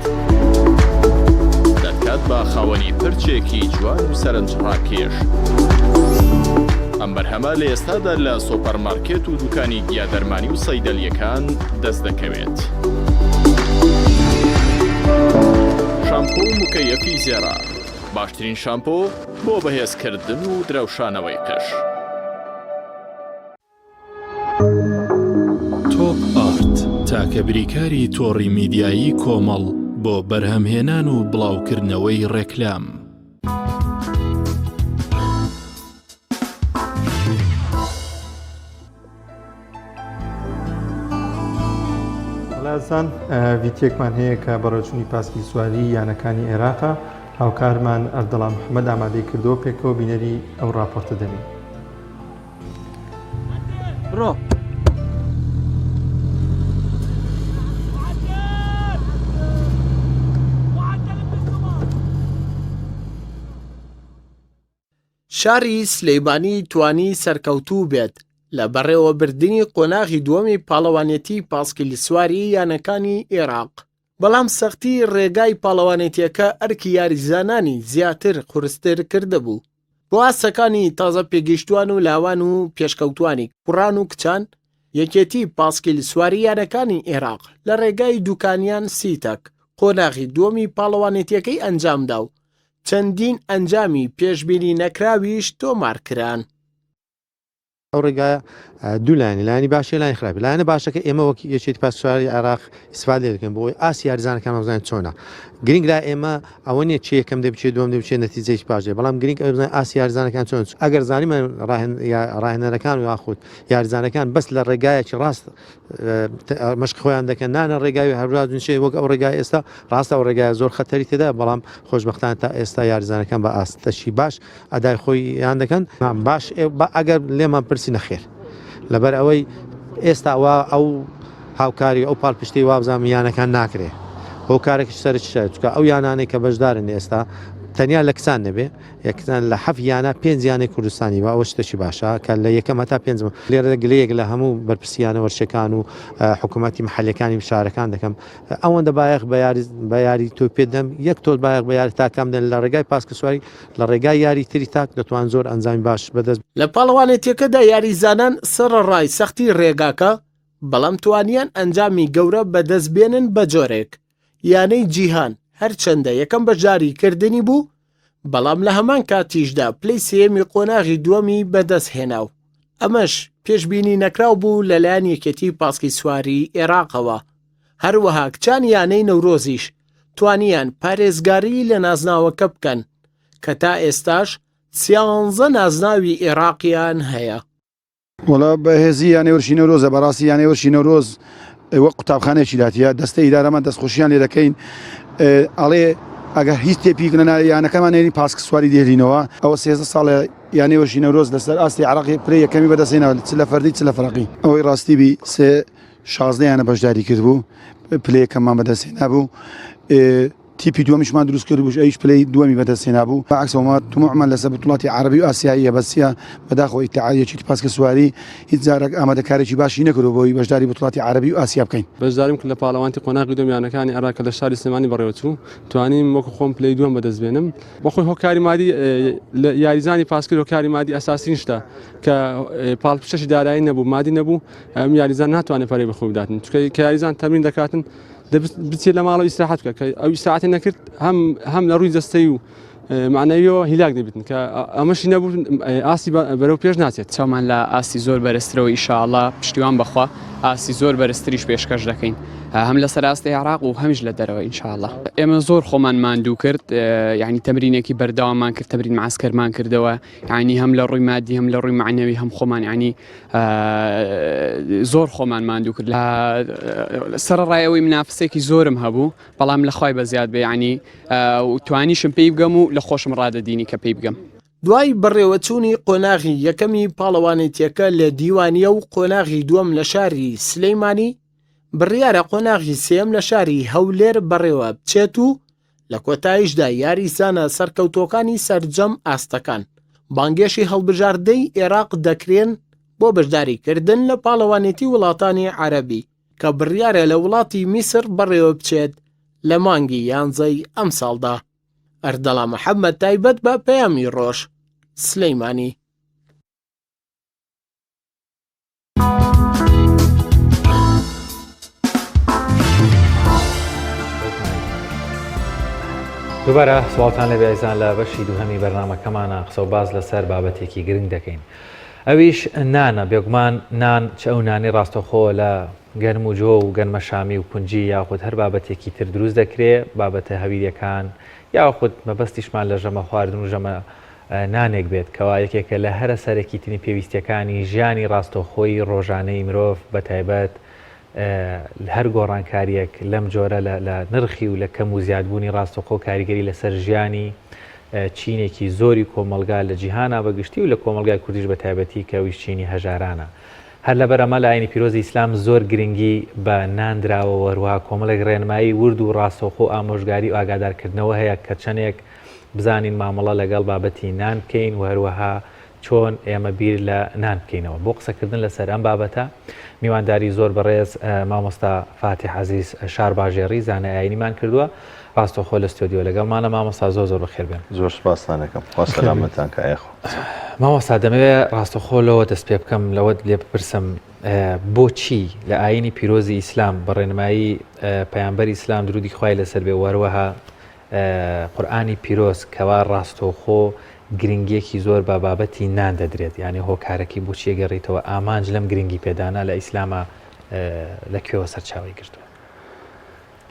دەتکات بە خاوەنی پرچێکی جوان و سەرنجڕاکێش. ئەم بەرهەمە لە ئێستادا لە سۆپەرمارکێت و دوکانی گیادەرمانی و سەیدەلییەکان دەست دەکەوێت. شامپۆ و مکەیەفی زێڕە، باشترین شامپۆ بۆ بەهێزکردن و درەوشانەوەی قژ. تۆپ ئارت تاکە بریکاری تۆڕی میدیایی کۆمەڵ بۆ بەرهەمهێنان و بڵاوکردنەوەی ڕێکلام. ئازیزان ڤیتیەکمان هەیە کە بەڕێوچوونی پاسکی سواری یانەکانی عێراقە هاوکارمان ئەردەڵان محەممەد ئامادەی کردەوە پێکەوە بینەری ئەو راپۆرتە دەبین. بڕۆ. شاری سلیمانی توانی سەرکەوتوو بێت لە بەڕێوەبردنی قۆناغی دووەمی پاڵەوانێتی پاسکیلسواری یانەکانی ئێراق، بەڵام سەختی رێگای پاڵەوانێتیەکە ئەرکی یاریزانانی زیاتر قورستر کردبوو بۆ ئاستەکانی تازە پێگەیشتووان و لاوان و پێشکەوتووانی کوڕان و کچان، یەکێتی پاسکیلسواری یانەکانی ئێراق لە رێگای دوکانیان سیتەک قۆناغی دووەمی پاڵەوانێتیەکەی ئەنجامدا و چەندین ئەنجامی پێشبینی نەکراویش تۆمارکران. ئەو ڕێگایە دوو لایەنی لایەنی باشی لایەنی خراپی لایەنە باشەکە ئێمە وەک یەکێتی پاسکیلسواری عێراق ئیسفادە لێ دەکەین بۆ ئەوەی ئاستی یاریزانەکانمان بزانین چۆنە گرنگ لای ئێمە ئەوە نییە چێ یەکەم دێ بچێ دووەم دێ بچێ نەتیجەیەکی باش دێ بەڵام گرنگ ئەوە بزانین ئاستی یاریزانەکان چۆن ئەگەر زانیمان ڕاهێنەرەکان و یاخود یاریزانەکان بەس لە ڕێگایەکی ڕاست مەشق خۆیان دەکەن نانە ڕێگای هەرواد نشێ وەک ئەو ڕێگای ئێستا ڕاستە ئەو ڕێگای زۆر خەتەری تێدا بەڵام خۆشببختان تا ئێستا یاریزانەکان بە ئاستەشی باش ئەدای خۆیان دەکەن باش ئەگەر لێمان پرسی نەخێر لەبەر ئەوەی ئێستا وا ئەو هاوکاری ئەو پاڵپشتی وابزانام یانەکان ناکرێ هۆکارێکی سەرچ چکە ئەو یانانەی کە بەشدارن ئێستا تەنیا لە کچان نەبێ یەکتان لە حەفت یانە پێنج یانەی کوردستانی بە ئەوە شتێکی باشە کە لە یەکەم هەتا پێنجم لێرە گلەیەک لە هەموو بەرپرسی یانە وەرشەکان و حکوومەتی محلەکانی شارەکان دەکەم ئەوەندە بایەخ بە یاری بە یاری تۆ پێدەم یەک تۆ بایەخ بە یاری تاکەم دەن لە ڕێگای پاسکە سواری لە ڕێگای یاری تری تاک دەتوان زۆر ئەنجامی باش بەدەست لە پاڵەوانێتیەکەدا یاریزانان سەرەڕای سەختی رێگاکە، بەڵام توانیان ئەنجامی گەورە بەدەست بێنن بەجۆرێک یانەی جیهان هەرچەندە یەکەم بەشداری کردنی بوو. بەڵام لە هەمان کاتیشدا پلەی سێیەمی قۆناغی دووەمی بەدەستهێنا و ئەمەش پێشبینی نەکراو بوو لەلایەن یەکێتی پاسکی سواری ئێراقەوە. هەروەها کچانی یانەی نەورۆزیش توانیان پارێزگاری لە نازناوەکە بکەن کە تا ئێستاش سیانزە نازناوی ئێراقیان هەیە. وەڵا بەهێزی یانەی وەرشی نەورۆزە بەڕاستی یانەی وەرشی نەورۆز وەک قوتابخانەیەکی لاتیە دەستە ئیدارەمان دەستخۆشیان لێ دەکەین ئەڵێ ئەگەر هیچ تێپیک نەنا یانەکەمان نێری پاسک سواری دێرینەوە ئەوە سێزدە ساڵە یانەی وەرشی نەورۆز لەسەر ئاستی عراقی پلەی یەکەمی بەدەستهێناوە چ لە فەردی چ لە فەرەقی ئەوەی ڕاستی بی سێ 16 یانە بەشداری کردبوو پلەی یەکەممان بەدەستهێنابوو تیپی دووەمیشمان دروست کردبوو ئەویش پلەی دووەمی بەدەست هێنابوو بە عەکسەوە ما تموحمان لەسەر بتوڵاتی عەرەبی و ئاسیاییە بەسیە بەداخەوە ئیتعاد یەکێتی پاسکە سواری هیچ جارێک ئامادەکارێکی باشی نەکردووە بۆی بەشداری بتوڵاتی عەرەبی و ئاسیا بکەین. بەشداریم کرد لە پاڵەوانتی قۆناغی دووەم یانەکانی عێراق کە لە شاری سلێمانی بەڕێوەچوو توانیم وەکو خۆم پلەی دووەم بەدەست بێنم بەخۆی هۆکاری مادی لە یاریزانی پاسکیل هۆکاری مادی ئەساسین شتە کە پاڵپشتەشی دارایی نەبوو مادی نەبوو ئەم یاریزان ناتوانێت پەرەی بەخۆی بداتن چونکە کە یاریزان تەمرین دەکاتن بچێت لە ماڵەوە ئیسراحەت بکە کە ئەو ئیسراحەتی نەکرد هەم هەم لە ڕووی جەستەی و معنەویەوە هیلاک دەبێتن کە ئەمەشی نەبوو ئاستی بەرەو پێش ناچێت. چاومان لە ئاستی زۆر بەرزترەوە ئیشاڵا پشتیوان بەخوا ئاستی زۆر بەرزتریش پێشکەش دەکەین هەم لەسەر ئاستی عێراق و هەمیش لە دەرەوە ئینشاڵا. ئێمە زۆر خۆمان ماندوو کرد یعنی تەمرینێکی بەردەواممان کرد تەمرین معسکەرمان کردەوە یعنی هەم لە ڕووی مادی هەم لە ڕووی معنەوی هەم خۆمان یعنی زۆر خۆمان ماندوو کرد سەرەڕای ئەوەی منافسێکی زۆرم هەبوو بەڵام لە خوای بەزیاد بێ یعنی توانیشم پێی بگەم و لە خۆشم ڕادەدینی کە پێی بگەم. دوای بەڕێوەچوونی قۆناغی یەکەمی پاڵەوانێتیەکە لە دیوانیە و قۆناغی دووەم لە شاری سلەیمانی، بڕیارە قۆناغی سێیەم لە شاری هەولێر بەڕێوە بچێت و لە کۆتایشدا یاریزانە سەرکەوتووەکانی سەرجەم ئاستەکان بانگێشی هەڵبژاردەی ئێراق دەکرێن بۆ بەشداریکردن لە پاڵەوانێتی وڵاتانی عەرەبی کە بڕیارە لە وڵاتی میسر بەڕێوەبچێت لە مانگی یانزەی ئەمساڵدا. ئەردەڵا محەممەد تایبەت بە پەیامی ڕۆژ، سلەیمانی. دووبارە سڵاوتان لێبێ ئەزیزان لە بەشی دووهەمی بەرنامەکەمانە قسە و باس لەسەر بابەتێکی گرنگ دەکەین ئەویش نانە بێگومان نان چ ئەو نانی ڕاستەخۆ لە گەنم و جۆ و گەنمە شامی و کونجی یاخود هەر بابەتێکی تر دروست دەکرێ بابەتە هەویریەکان یاخود مەبەستیشمان لە ژەمە خواردن و ژەمە نانێک بێت کەوا یەکێکە لە هەرە سەرەکیترین پێویستیەکانی ژیانی ڕاستەوخۆی ڕۆژانەی مرۆڤ بەتایبەت هەر گۆڕانکاریەک لەم جۆرە لە نرخی و لە کەم و زیادبوونی ڕاستەوخۆ کاریگەری لەسەر ژیانی چینێکی زۆری کۆمەڵگا لە جیهانا بە گشتی و لە کۆمەڵگای کوردیش بە تایبەتی کە ئەویش چینی هەژارانە. هەر لەبەر ئەمە لە ئاینی پیرۆزی ئیسلام زۆر گرنگی بە نان دراوە و هەروەها کۆمەڵێک ڕێنمایی ورد و ڕاستەوخۆ و ئامۆژگاری و ئاگادارکردنەوە هەیە کە چەندێک بزانین مامەڵە لەگەڵ بابەتی نان بکەین و هەروەها چۆن ئێمە بیر لە نان بکەینەوە. بۆ قسەکردن لەسەر ئەم بابەتە میوانداری زۆر بەڕێز مامۆستا فاتیح عەزیز شارباژێڕی زانای ئاینیمان کردووە ڕاستەوخۆ لە ستۆدیۆ لەگەڵمانە. مامۆستا زۆر زۆر بەخێر بێن. زۆر سوپاستان ئەکەم خوا سەلامەتتان کا یاخوا. مامۆستا دەمەوێ ڕاستەوخۆ لەوە دەست پێ بکەم لەوەت لێ بپرسم بۆچی لە ئاینی پیرۆزی ئیسلام بە ڕێنمایی پەیامبەری ئیسلام درودی خوای لەسەر بێ و هەروەها قورئانی پیرۆز کەوا ڕاستەوخۆ گرنگیەکی زۆر بە بابەتی نان دەدرێت یانی هۆکارەکەی بۆچی ئەگەڕیتەوە ئامانج لەم گرنگی پێدانە لە ئیسلاما لە کوێوە سەرچاوەی گرتووە؟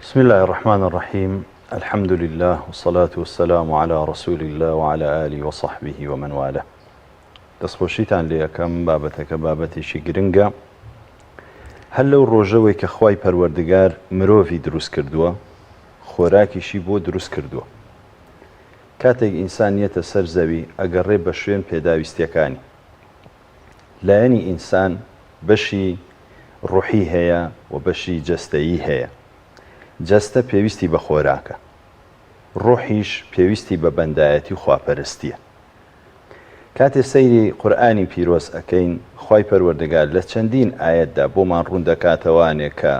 بسم اللە الرحمن الرحیم الحمد للە والصلاة والسلام علی رسول اللە وعلی آله وصحبه ومن والاه دەستخۆشیتان لێ ئەکەم بابەتەکە بابەتێکی گرنگە هەر لەو ڕۆژەوەی کە خوای پەروەردگار مرۆڤی دروست کردووە خۆراکیشی بۆ دروست کردووە. کاتێک ئینسان یەتە سەر زەوی ئەگەڕێ بە شوێن پێداویستیەکانی. لایەنی ئینسان بەشی ڕوحی هەیە و بەشی جەستەیی هەیە. جەستە پێویستی بە خۆراکە. ڕوحیش پێویستی بە بەندایەتی و خواپەرستیە. کاتێ سەیری قورئانی پیرۆز ئەکەین خوای پەروەردگار لە چەندین ئایەتدا بۆمان ڕوون دەکاتەوانێ کە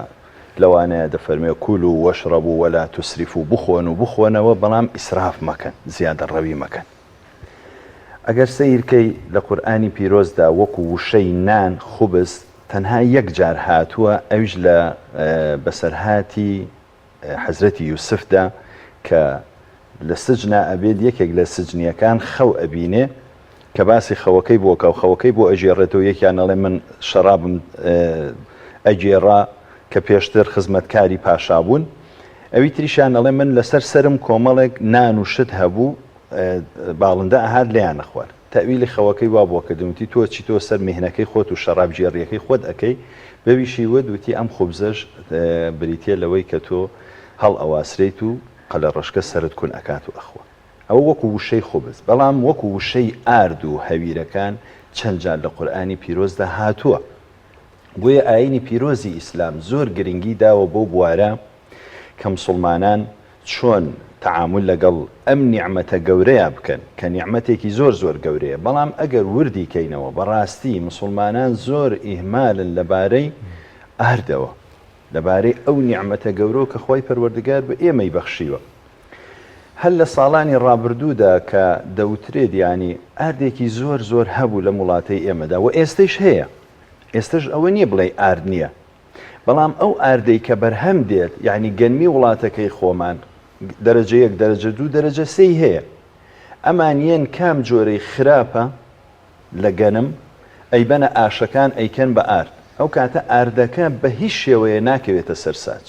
لەوانەیە دەفەرموێ کولو واشربو ولا تسرفو بخۆن و بخۆنەوە بەڵام ئیسراف مەکەن زیادەڕەوی مەکەن ئەگەر سەیر کەی لە قورئانی پیرۆزدا وەکو وشەی نان خبز تەنها یەک جار هاتووە ئەویش لە بەسەرهاتی حەزرەتی یوسفدا کە. لە سجنا ئەبێت یەکێک لە سجنیەکان خەو ئەبینێ کە باسی خەوەکەی بۆ کە و خەوەکەی بۆ ئەگێڕێتەوە یەکیان ئەڵێ من شەرابم ئەگێڕا کە پێشتر خزمەتکاری پاشا بوون ئەوی تریشیان ئەڵێ من لەسەر سەرم کۆمەڵێک نان و شت هەبوو باڵندە ئەهات لێیان ئەخوارد تەئویلی خەوەکەی وا بۆ کردم وتی تۆ چیتۆ سەر میهنەکەی خۆت و شەڕابگێڕیەکەی خۆت ئەکەی بەویشی وت وتی ئەم خوبزەش بریتیە لەوەی کە تۆ هەڵئەواسرێیت و قەلەڕەشکە سەرت کون ئەکات و ئەخوا. ئەوە وەکو وشەی خوبز، بەڵام وەکو وشەی ئارد و هەویرەکان چەند جار لە قورئانی پیرۆزدا هاتووە. بۆیە ئایینی پیرۆزی ئیسلام زۆر گرنگی داوە بەو بوارە کە مسوڵمانان چۆن تەعامول لەگەڵ ئەم نیعمەتە گەورەیە بکەن کە نیعمەتێکی زۆر زۆر گەورەیە، بەڵام ئەگەر وردی کەینەوە بەڕاستی مسوڵمانان زۆر ئیهمالن لەبارەی ئاردەوە، لەبارەی ئەو نیعمەتە گەورەوە کە خوای پەروەردگار بە ئێمەی بەخشیوە. هەر لە ساڵانی ڕابردوودا کە دەوترێت یانی ئاردێکی زۆر زۆر هەبوو لەم وڵاتەی ئێمەدا و ئێستەیش هەیە، ئێستەش ئەوە نییە بڵێی ئارد نییە، بەڵام ئەو ئاردەی کە بەرهەم دێت یانی گەنمی وڵاتەکەی خۆمان دەرەجە یەک، دەرەجە دوو، دەرەجە سێی هەیە. ئەمان یەن کام جۆرەی خراپە لە گەنم ئەیبەنە ئاشەکان ئەیکەن بە ئارد، ئەو کاتە ئاردەکە بە هیچ شێوەیە ناکەوێتە سەر ساج.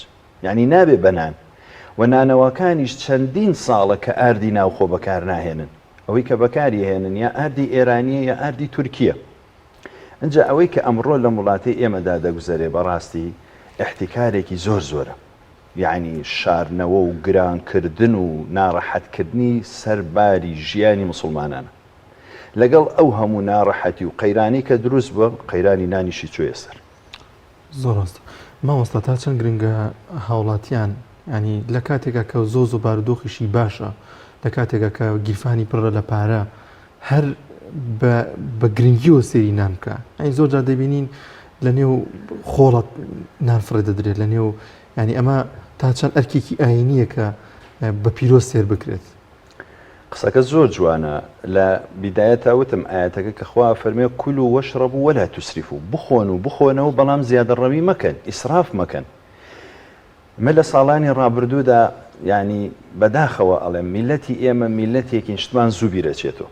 یانی نابێ بە نان. وە نانەواکانیش چەندین ساڵە کە ئاردی ناوخۆ بەکار ناهێنن. ئەوەی کە بەکاری ئەهێنن یا ئاردی ئێرانیە یا ئاردی تورکیە. ئنجا ئەوەی کە ئەمڕۆ لەم وڵاتەی ئێمەدا دەگوزەرێ بەڕاستی ئیحتیکارێکی زۆر زۆرە. یانی شارنەوە و گران کردن و ناڕەحەت کردنی سەر باری ژیانی موسڵمانانە. لەگەڵ ئەو هەموو ناڕەحەتی و قەیرانەی کە دروست بووە قەیرانی نانیشی چۆیە سەر. زۆر ڕاستە مامۆستا تا چەند گرنگە هاوڵاتیان ینی لە کاتێکا کە زۆ زۆ بارودۆخیشی باشە لە کاتێکا کە گیرفانی پڕە لە پارە هەر بە گرنگیەوە سێری نان بکە ئەین زۆر جار دەبینین لە نێو خۆڵت نان فڕێ دەدرێت لە نێو ینی ئەمە تا چەند ئەرکێکی ئاینیە کە بە پیرۆز سێر بکرێت قسەکە زۆر جوانە لە بیدایەتا وتم ئایەتەکە کە خوا ئەفەرموێ کلوا واشربوا ولا تسرفوا بخۆن و بخۆنەوە بەڵام زیادەڕەوی مەکەن ئیسراف مەکەن مە لە ساڵانی ڕابردوودا یانی بەداخەوە ئەڵێم میلەتی ئێمە میلەتێکین شتمان زوو بیرەچێتەوە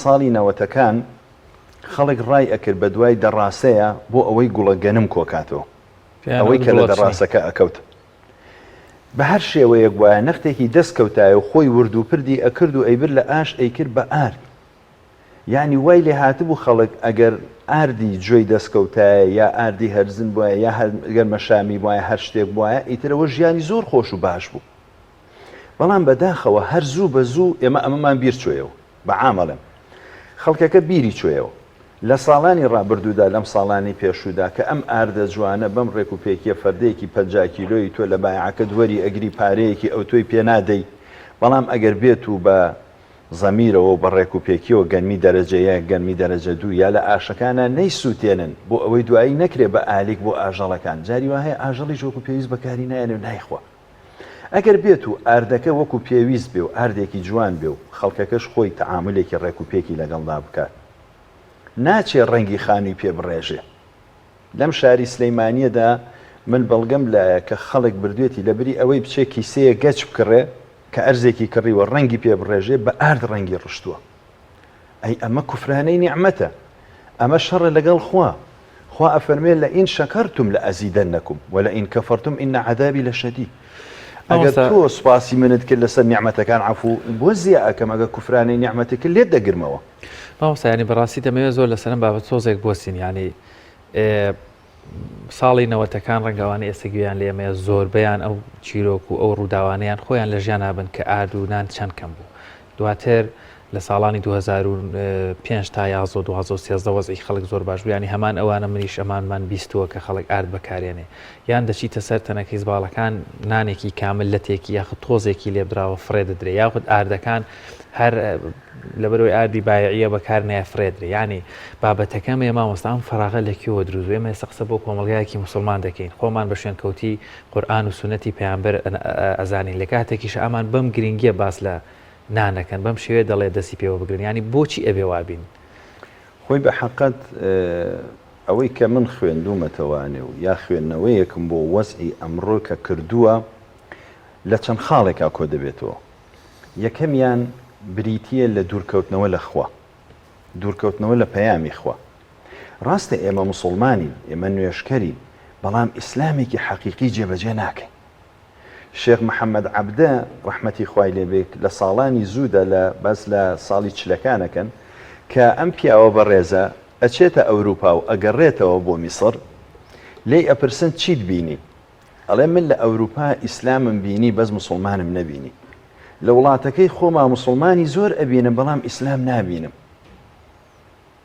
ساڵی نەوەتەکان خەڵک ڕای ئەکرد بە دوای دەڕاسەیە بۆ ئەوەی گوڵە گەنم کۆکاتەوە ئەوەی کە لە دەڕاسەکە ئەکەوت بە هەر شێوەیەک بوایە نەختێکی دەست کەوتایە و خۆی ورد و پردی ئەکرد و ئەیبرد لە ئاش ئەیکرد بە ئارد. یانی وای لێ هاتبوو خەڵک ئەگەر ئاردی جۆی دەست کەوتایە یا ئاردی هەرزن بوایە یا هەر گەرمەشامی بوایە هەر شتێک بوایە ئیتر ئەوە ژیانی زۆر خۆش و باش بوو. بەڵام بەداخەوە هەر زوو بە زوو ئێمە ئەمەمان بیر چۆیەوە. بە عام ئەڵێم. خەڵکەکە بیری چۆیەوە. لە ساڵانی ڕابردوودا، لەم ساڵانەی پێشوودا کە ئەم ئاردە جوانە بەم ڕێک و پێکیە فەردەیەکی 50 کیلۆیی تۆ لە بایعەکەت وەری ئەگری پارەیەکی ئەوتۆی پێ نادەی بەڵام ئەگەر بێت و بە زەمیرەوە و بە ڕێک و پێکیەوە گەنمی دەرەجە یەک گەنمی دەرەجە دوو یا لە ئاشەکانا نەیسووتێنن بۆ ئەوەی دوایی نەکرێ بە ئالیک بۆ ئاژەڵەکان جاری وا هەیە ئاژەڵیش وەکو پێویست بەکاری نایەنێ و نایخوا. ئەگەر بێت و ئاردەکە وەکو پێویست بێ و ئاردێکی جوان بێ و خەڵکەکەش خۆی تەعامولێکی ڕێک و پێکی لەگەڵدا بکات ناچێ ڕەنگی خانووی پێ بڕێژێ. لەم شاری سلیمانیەدا من بەڵگەم لایە کە خەڵک بردوێتی لەبری ئەوەی بچێ کیسەیەک گەچ بکڕێ کە ئەرزێکی کڕیوە ڕەنگی پێ بڕێژێ بە ئارد ڕەنگی ڕشتووە. ئەی ئەمە کوفرانەی نیعمەتە ئەمە شەڕە لەگەڵ خوا خوا ئەفەرموێ لئن شکرتم لازیدنکم ولئن کفرتم ان عذابی لشدید ئەگەر تۆ سوپاسی منت کرد لەسەر نیعمەتەکان عەفو بۆ زیا ئەکەم ئەگەر کوفرانەی نیعمەتت کرد لێت دەگرمەوە. مامۆستا یانی بەڕاستی دەمەوێت زۆر لەسەر ئەم بابەت تۆزێک بوەستین یانی ساڵی نەوەتەکان ڕەنگە ئەوانەی ئێستا گوێیان لە ئێمەیە زۆربەیان ئەو چیرۆک و ئەو ڕووداوانەیان خۆیان لە ژیانا بن کە ئارد و نان چەند کەم بوو دواتر لە ساڵانی 2005 تا 11 و 2013 وەزعی خەڵک زۆر باش بوو یانی هەمان ئەوانە منیش ئەمانمان بیستووە کە خەڵک ئارد بەکارێنێ یان دەچیتە سەر تەنەکەی زباڵەکان نانێکی کامل لەتێکی یاخود تۆزێکی لێبدراوە فڕێ دەدرێ یاخود ئاردەکان هەر لەبەرئەوەی ئاردی بایعیە بەکار نایە فرێدرێ یانی بابەتەکەم ئێ مامۆستا ئەم فەراغە لە کوێوە دروست بوو ئێمە ئێستا قسە بۆ کۆمەڵگایەکی موسڵمان دەکەین خۆمان بە شوێنکەوتی قورئان و سوننەتی پەیامبەر ئەزانین لە کاتێکیش ئەمان بەم گرنگیە باس لە نانەکەن بەم شێوەیە دەڵێ دەستی پێوە بگرن یانی بۆچی ئەبێ وابین؟ خۆی بە حەقت ئەوەی کە من خوێندوومەتەوانێ و یا خوێندنەوەیەکم بۆ وەزعی ئەمڕۆ کە کردووە لە چەند خاڵێکا کۆ دەبێتەوە. یەکەمیان بریتییە لە دوورکەوتنەوە لە خوا، دوورکەوتنەوە لە پەیامی خوا. ڕاستە ئێمە موسوڵمانین، ئێمە نوێژکەرین، بەڵام ئیسلامێکی حەقیقی جێبەجێ ناکەین. شێخ محەمەد عەبدە ڕەحمەتی خوای لێ بێ لە ساڵانی زوودا لە باس لە ساڵی چلەکان ئەکەن کە ئەم پیاوە بەڕێزە ئەچێتە ئەوروپا و ئەگەڕێتەوە بۆ میسڕ لێی ئەپرسن چیت بینی؟ ئەڵێ من لە ئەوروپا ئیسلامم بینی بەس موسڵمانم نەبینی. لە وڵاتەکەی خۆما موسڵمانی زۆر ئەبینم بەڵام ئیسلام نابینم.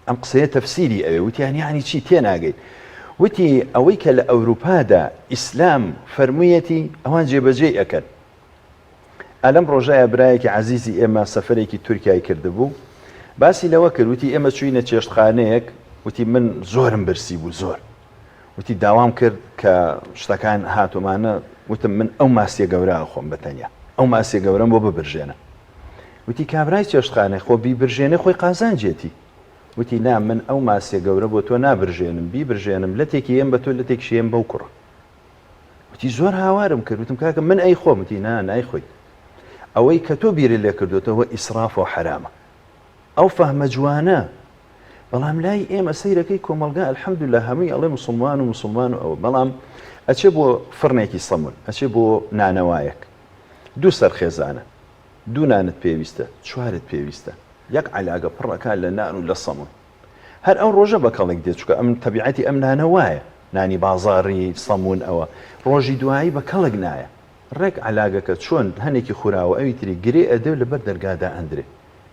ئەم قسەیە تەفسیری ئەوێ وتیان یەعنی چی تێناگەین وتی ئەوەی کە لە ئەوروپادا ئیسلام فەرموویەتی ئەوان جێبەجێی ئەکەن ئەلەم ڕۆژایە برایەکی عەزیزی ئێمە سەفەرێکی تورکیای کردبوو باسی لەوە کرد وتی ئێمە چوینە چێشتخانەیەک وتی من زۆرم برسی بوو زۆر وتی داوام کرد کە شتەکان هاتومانە وتم من ئەو ماسیە گەورە خۆم بە تەنیا ئەو ماسیە گەورەم بۆ ببرژێنە وتی کابرای چێشتخانە خۆ بیبرژێنێ خۆی قازانجێتی. وتی نا من ئەو ماسیە گەورە بۆ تۆ نابرژێنم، بیبرژێنم لەتێکی یەم بە تۆ لەتێکیشی یەم بەو کوڕە. وتی زۆر هاوارم کرد وتم کاکە من ئەیخۆم وتی نا نایخۆیت. ئەوەی کە تۆ بیرت لێ کردۆتەوە ئیسرافە و حەرامە. ئەو فەهمە جوانە بەڵام لای ئێمە سەیرەکەی کۆمەڵگا الحمدللە هەمووی ئەڵێ موسڵمان و موسڵمان و ئەوە بەڵام ئەچێ بۆ فڕنێکی سەمون ئەچێ بۆ نانەوایەک دوو سەر خێزانە دوو نانت پێویستە چوارت پێویستە یەک عەلاگە پڕ ئەکا لە نان و لە سەمون هەر ئەو ڕۆژە بە کەڵک دێت چونکە ئەم تەبیعەتی ئەم نانە وایە نانی بازاڕی سەمون ئەوە ڕۆژی دوایی بە کەڵک نایە ڕێک عەلاگەکە چۆن هەنێکی خوراوە ئەوی تری گرێ ئەدێ و لەبەر دەرگا دائەندرێ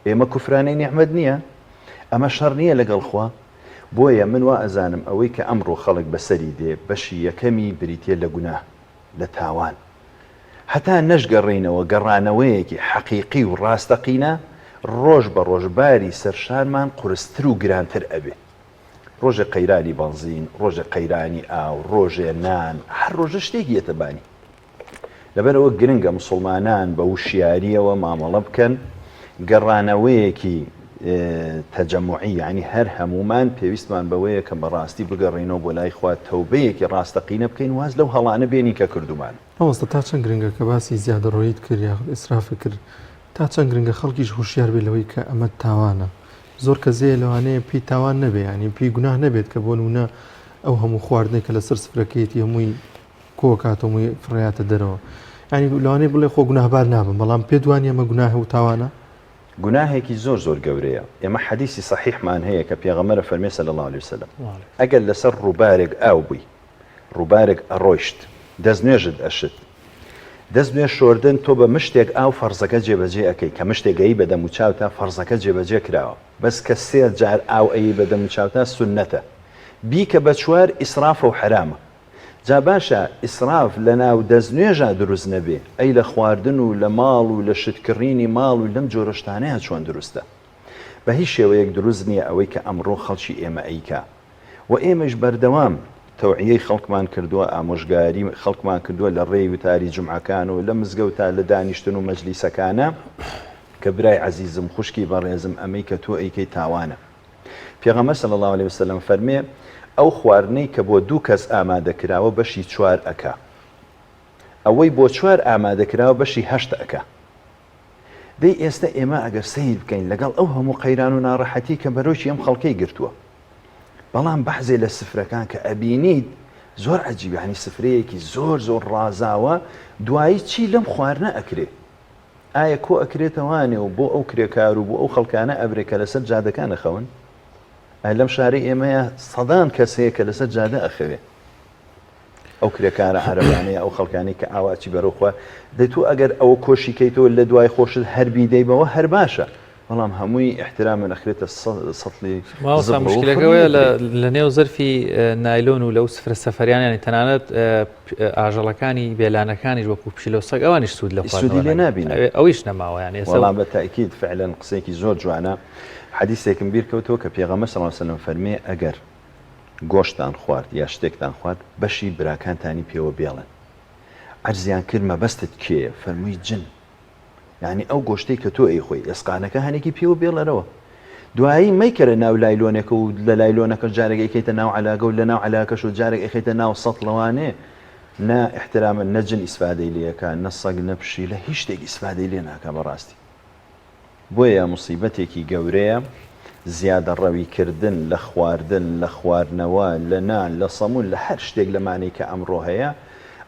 ئێمە کوفرانەی نیعمەت نییە ئەمە شەڕ نییە لەگەڵ خوا بۆیە من وا ئەزانم ئەوەی کە ئەمڕۆ خەڵک بەسەری دێ بەشی یەکەمی بریتیە لە گوناه لە تاوان. هەتا نەشگەڕێینەوە گەڕانەوەیەکی حەقیقی و ڕاستەقینە، ڕۆژ بە ڕۆژ باری سەر شانمان قورستر و گرانتر ئەبێ. ڕۆژێ قەیرانی بەنزین، ڕۆژێ قەیرانی ئاو، ڕۆژێ نان، هەر ڕۆژە شتێک یەتە بانی. لەبەرئەوە گرنگە موسوڵمانان بە وشیارییەوە مامەڵە بکەن، گەڕانەوەیەکی تەجەموعی یانی هەر هەموومان پێویستمان بەوەیە کە بەڕاستی بگەڕێینەوە بۆ لای خوا تەوبەیەکی ڕاستەقینە بکەین واز لەو هەڵانە بێنین کە کردوومانە. مامۆستا تا چەند گرنگە کە باسی زیادەڕۆییت کرد یاخود ئیسرافت کرد تا چەند گرنگە خەڵکیش هۆشیار بێت لەوەی کە ئەمە تاوانە زۆر کەس هەیە لەوانەیە پێی تاوان نەبێ یانی پێی گوناه نەبێت کە بۆ نمونە ئەو هەموو خواردنەی کە لەسەر سفرەکەیەتی هەمووی کۆکاتەوە هەمووی فڕیاتە دەرەوە یانی لەوانەیە بڵێ خۆ گوناهبار نابم بەڵام پێت وانیە ئەمە گوناهە و تاوانە؟ گوناهێکی زۆر زۆر گەورەیە ئێمە حەدیسی سەحیحمان هەیە کە پێغەمبەر ئەفەرمێ صلی اللە علیە وسلم ئەگەر لەسەر ڕووبارێک ئاو بووی ڕووبارێک ئەڕۆیشت دەست نوێژت ئەشت دەست نوێژ شۆردن تۆ بە مشتێک ئاو فەرزەکە جێبەجێ ئەکەی کە مشتێک ئەی بە دەم و چاوتا فەرزەکە جێبەجێ کراوە بەس کە سێ جار ئاو ئەی بە دەم و چاوتا سوننەتە بیکە بە چوار ئیسرافە و حەرامە جا باشە ئیسراف لە ناو دەست نوێژا دروست نەبێ ئەی لە خواردن و لە ماڵ و لە شت کڕینی ماڵ و لەم جۆرە شتانەیا چۆن دروستە؟ بە هیچ شێوەیەک دروست نیە ئەوەی کە ئەمڕۆ خەڵکی ئێمە ئەیکا و ئێمەیش بەردەوام تەوعیەی خەڵکمان کردوە ئامۆژگاری خەڵکمان کردوە لە ڕێی وتاری جومعەکان و لە مزگەوتا لە دانیشتن و مەجلیسەکانا کە برای عەزیزم خوشکی بەڕێزم ئەمەی کە تۆ ئەیکەی تاوانە پێغەمبەر صلی اللە علیە وسلم فەرمێ، ئەو خواردنەی کە بۆ دوو کەس ئامادە کراوە بەشی چوار ئەکا، ئەوەی بۆ چوار ئامادە کراوە بەشی هەشت ئەکا. دەی ئێستە ئێمە ئەگەر سەیر بکەین لەگەڵ ئەو هەموو قەیران و ناڕەحەتی کە بەرۆکی ئەم خەڵکەی گرتووە، بەڵام بەعزێ لە سفرەکان کە ئەبینیت زۆر عەجیبە، یانی سفرەیەکی زۆر زۆر ڕازاوە، دوایی چی لەم خواردنە ئەکرێ؟ ئایا کۆ ئەکرێتەوانێ و بۆ ئەو کرێکار و بۆ ئەو خەڵکانە ئەبرێ کە لەسەر جادەکان ئەخەون؟ ئایا لەم شارەی ئێمەیە سەدان کەس هەیە کە لەسەر جادە ئەخەوێ؟ ئەو کرێکارە عەرەبانەیە ئەو خەڵکانی کە ئاوا ئەچی بەرەو خوا دەی تۆ ئەگەر ئەوە کۆشی کەیتەوە لە دوای خۆشت هەر بیدەی بەوە هەر باشە بەڵام هەمووی ئیحترامن ئەخرێتە سەتڵی مامۆستا زبڵەوە و مشکلەکە فڕێ ئەوەیە لە ئەدرێ. لە نێو زەرفی نایلۆن و لەو سفرە سەفەریانە یانی تەنانەت ئاژەڵەکانی بێلانەکانیش وەکو پشیلە و سەگ ئەوانیش سوود لە سوودی خواردنەوە لێ ناگرن نابینن. ئەوێ ئەویش نەماوە یانی ئێستا وەڵا بە تەئکید فعلەن قسەیەکی زۆر جوانە حەدیسێکم بیر کەوتەوە کە پێغەمبەر صلی اللە علیە وسلم فەرمێ ئەگەر گۆشتان خوارد یا شتێکتان خوارد بەشی براکانتانی پێوە بێڵن عەرزیان کرد مەبەستت کێیە فەرمووی جن یانی ئەو گۆشتەی کە تۆ ئەیخۆی ئێسقانەکە هەنێکی پێوە بێڵەرەوە دوایی مەیکەرە ناو لایلۆنێکە و لە لایلۆنەکەش جارێک ئەیکەیتە ناو عەلاگە و لە ناو عەلاگەکەش و جارێک ئەیخەیتە ناو سەتڵەوانێ نە ئیحترامە نە جن ئیسفادەی لێ ئەکا نە سەگ نە پشیلە هیچ شتێک ئیسفادەی لێ ناکا بەڕاستی. بۆیە موسیبەتێکی گەورەیە زیادەڕەوی کردن لە خواردن، لە خواردنەوە، لە نان، لە سەمون، لە هەر شتێک لەمانەی کە ئەمڕۆ هەیە،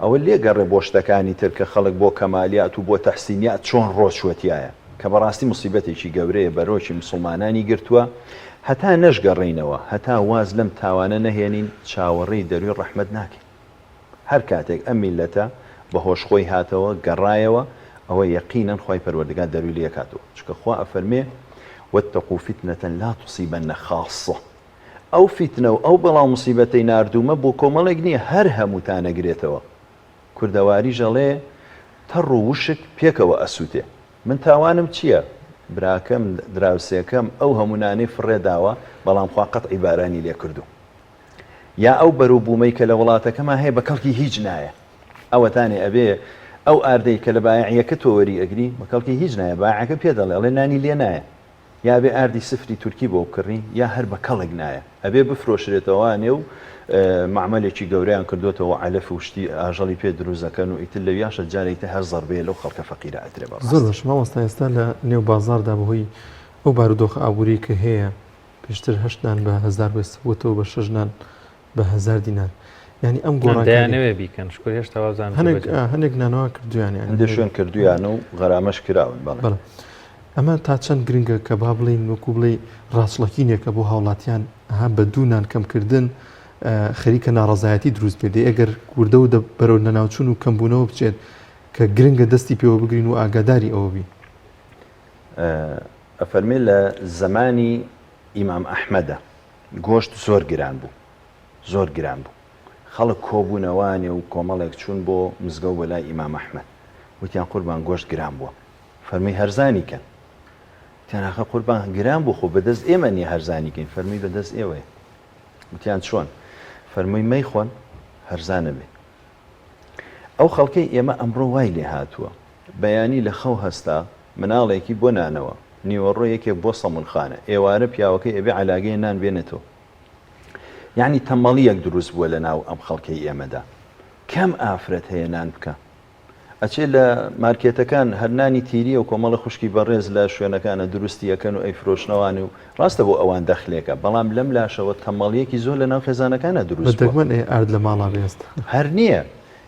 ئەوە لێگەڕێ بۆ شتەکانی تر کە خەڵک بۆ کەمالیات و بۆ تەحسینیات چۆن ڕۆچووە تیایا، کە بەڕاستی موسیبەتێکی گەورەیە بەرۆکی موسڵمانانی گرتووە، هەتا نەشگەڕێینەوە، هەتا واز لەم تاوانە نەهێنین، چاوەڕێی دەرووی ڕەحمەت ناکەین. هەر کاتێک ئەم میللەتە بە هۆش خۆی هاتەوە، گەڕایەوە، ئەوە یەقینەن خوای پەروەردگار دەرووی لێ ئەکاتەوە، چونکە خوا ئەفەرموێ، واتقوا فتنە لا تصیبن خاصە، ئەو فیتنە و ئەو بەڵا و موسیبەتەی ناردوومە بۆ کۆمەڵێک نییە هەر هەمووتان ئەگرێتەوە. کوردەواریش ئەڵێ تەڕ و وشک پێکەوە ئەسووتێ. من تاوانم چییە؟ براکەم، دراوسێکەم ئەو هەموو نانەی فڕێ داوە، بەڵام خوا قەتعی بارانی لێ کردووم. یا ئەو بەروبوومەی کە لە وڵاتەکەما هەیە بە کەڵکی هیچ نایە. ئەوەتانێ ئەبێ ئەو ئاردەی کە لە بایەعیەکە تۆ وەری ئەگری بە کەڵکی هیچ نایە، بایەعەکە پێ دەڵێ، ئەڵێ نانی لێ نایە. یا ئەبێ ئاردی سفری تورکی بۆ بکڕی یا هەر بە کەڵک نایە ئەبێ بفرۆشرێتەوانێ و مەعمەلێکی گەورەیان کردۆتەوە عەلەف و شتی ئاژەڵی پێ دروست دەکەن و ئیتر لەویاشە جارێکی تر هەر زەربەیە لەو خەڵکە فەقیرە ئەدرێ بە زۆر ڕاستی. باشە مامۆستا ئێستا لە نێو بازاڕدا بەهۆی ئەو بارودۆخە ئابووریەی کە هەیە پێشتر هەشت نان بە هەزار بوو ئێستا بووەتەوە بە شەش نان بە هەزار دینار یانی ئەم گۆڕانکاری دەیانەوێ بیکەن شکر هێشتا وابزانم هەنێک هەنێک نانەوا کردویان یانی هەندێک شوێن کردویانە و غەرامەش کراون بەڵێ بەڵێ ئەمە تا چەند گرنگە کە با بڵێین وەکو بڵێ ڕاچڵەکینێکە بۆ هاوڵاتیان ها بە دوو نان کەمکردن خەریکە ناڕەزایەتی دروست بێت دەی ئەگەر وردە و بەرەو لەناوچوون و کەمبوونەوە بچێت کە گرنگە دەستی پێوە بگرین و ئاگاداری ئەوە بین. ئەفەرمێ لە زەمانی ئیمام ئەحمەدە گۆشت زۆر گران بوو زۆر گران بوو خەڵک کۆبوونەوانێ و کۆمەڵێک چوون بۆ مزگەوت بۆ لای ئیمام ئەحمەد وتیان قوربان گۆشت گران بووە فەرمووی هەرزانی کەن وتیان ئاخە قوربان گران بوو خۆ بەدەست ئێمە نییە هەرزانی کەین فەرمووی بەدەست ئێوەیە وتیان چۆن فەرمووی مەیخۆن هەرزانە بێ ئەو خەڵکەی ئێمە ئەمڕۆ وای لێ هاتووە بەیانی لە خەو هەستا مناڵێکی بۆ نانەوە، نیوەڕۆ یەکێک بۆ سەمونخانە، ئێوارە پیاوەکەی ئەبێ عەلاگەیە نان بێنێتەوە. یەعنی تەمەڵییەک دروست بووە لە ناو ئەم خەڵکەی ئێمەدا. کەم ئافرەت هەیە نان بکا. ئەچێ لە مارکێتەکان هەر نانی تیرییە و کۆمەڵە خوشکی بەڕێز لە شوێنەکانە دروستی ئەکەن و ئەیفرۆشنەوانی و ڕاستە بۆ ئەوان دەخلێکە، بەڵام لەم لاشەوە تەمەڵییەکی زۆر لە ناو خێزانەکانا بە دروست بووە. دەگمەن ئێ ئارد لە ماڵا بێ ئێستا. هەر نییە.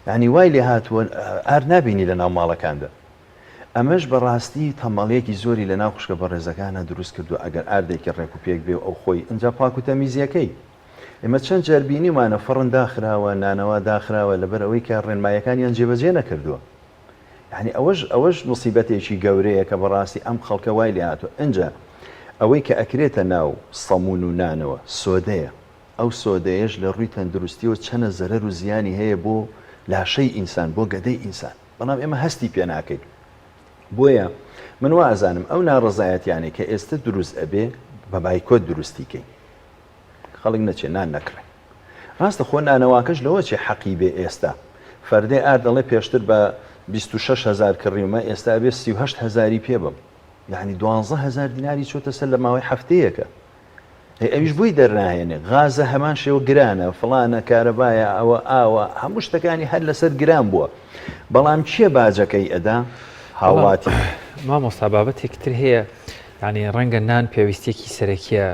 یەعنی وای لێ هاتووە ئارد نابینی لە ناو ماڵەکاندا. ئەمەش بەڕاستی تەمەڵیەکی زۆری لەناو خوشکە بەڕێزەکانا دروست کردوە ئەگەر ئاردێکی ڕێک و پێک بێ و ئەو خۆی ئینجا پاک و تەمیزیەکەی ئێمە چەند جار بینیومانە فڕن داخراوە نانەوا داخراوە لەبەر ئەوەی کە ڕێنمایەکانیان جێبەجێ نەکردوە یعنی ئەوەش ئەوەش مصیبەتێکی گەورەیە کە بەڕاستی ئەم خەڵکە وای لێ هاتوە ئینجا ئەوەی کە ئەکرێتە ناو سەمون و نانەوە سۆدەیە ئەو سۆدەیەش لە ڕووی تەندروستیەوە چەنە زەرەر و زیانی هەیە بۆ لاشەی ئینسان بۆ گەدەی ئینسان بەڵام ئێمە هەستی پێ ناکەین بۆیە من وا ئەزانم ئەو ناڕەزایەتیانەی کە ئێستە دروست ئەبێ بە بایکۆت دروستی کەین خەڵک نەچێ نان نەکڕێ ڕاستە خۆ نانەواکەش لەوە چێ حەقی بێ ئێستا فەردێ ئار دەڵێ پێشتر بە 26 هزار کڕیومە ئێستا ئەبێ 38 هزاری پێ بم یعنی 12 هزار دیناری چۆتە سەر لە ماوەی هەفتەیەکە ئەی ئەویش بۆی دەرناهێنێ غازە هەمان شێوە گرانە فڵانە کارەبایە ئەوە ئاوە هەموو شتەکانی هەر لەسەر گران بووە بەڵام کێ باجەکەی ئەدا هاوڵاتی. مامۆستا بابەتێکی تر هەیە یعنی ڕەنگە نان پێویستیەکی سەرەکیە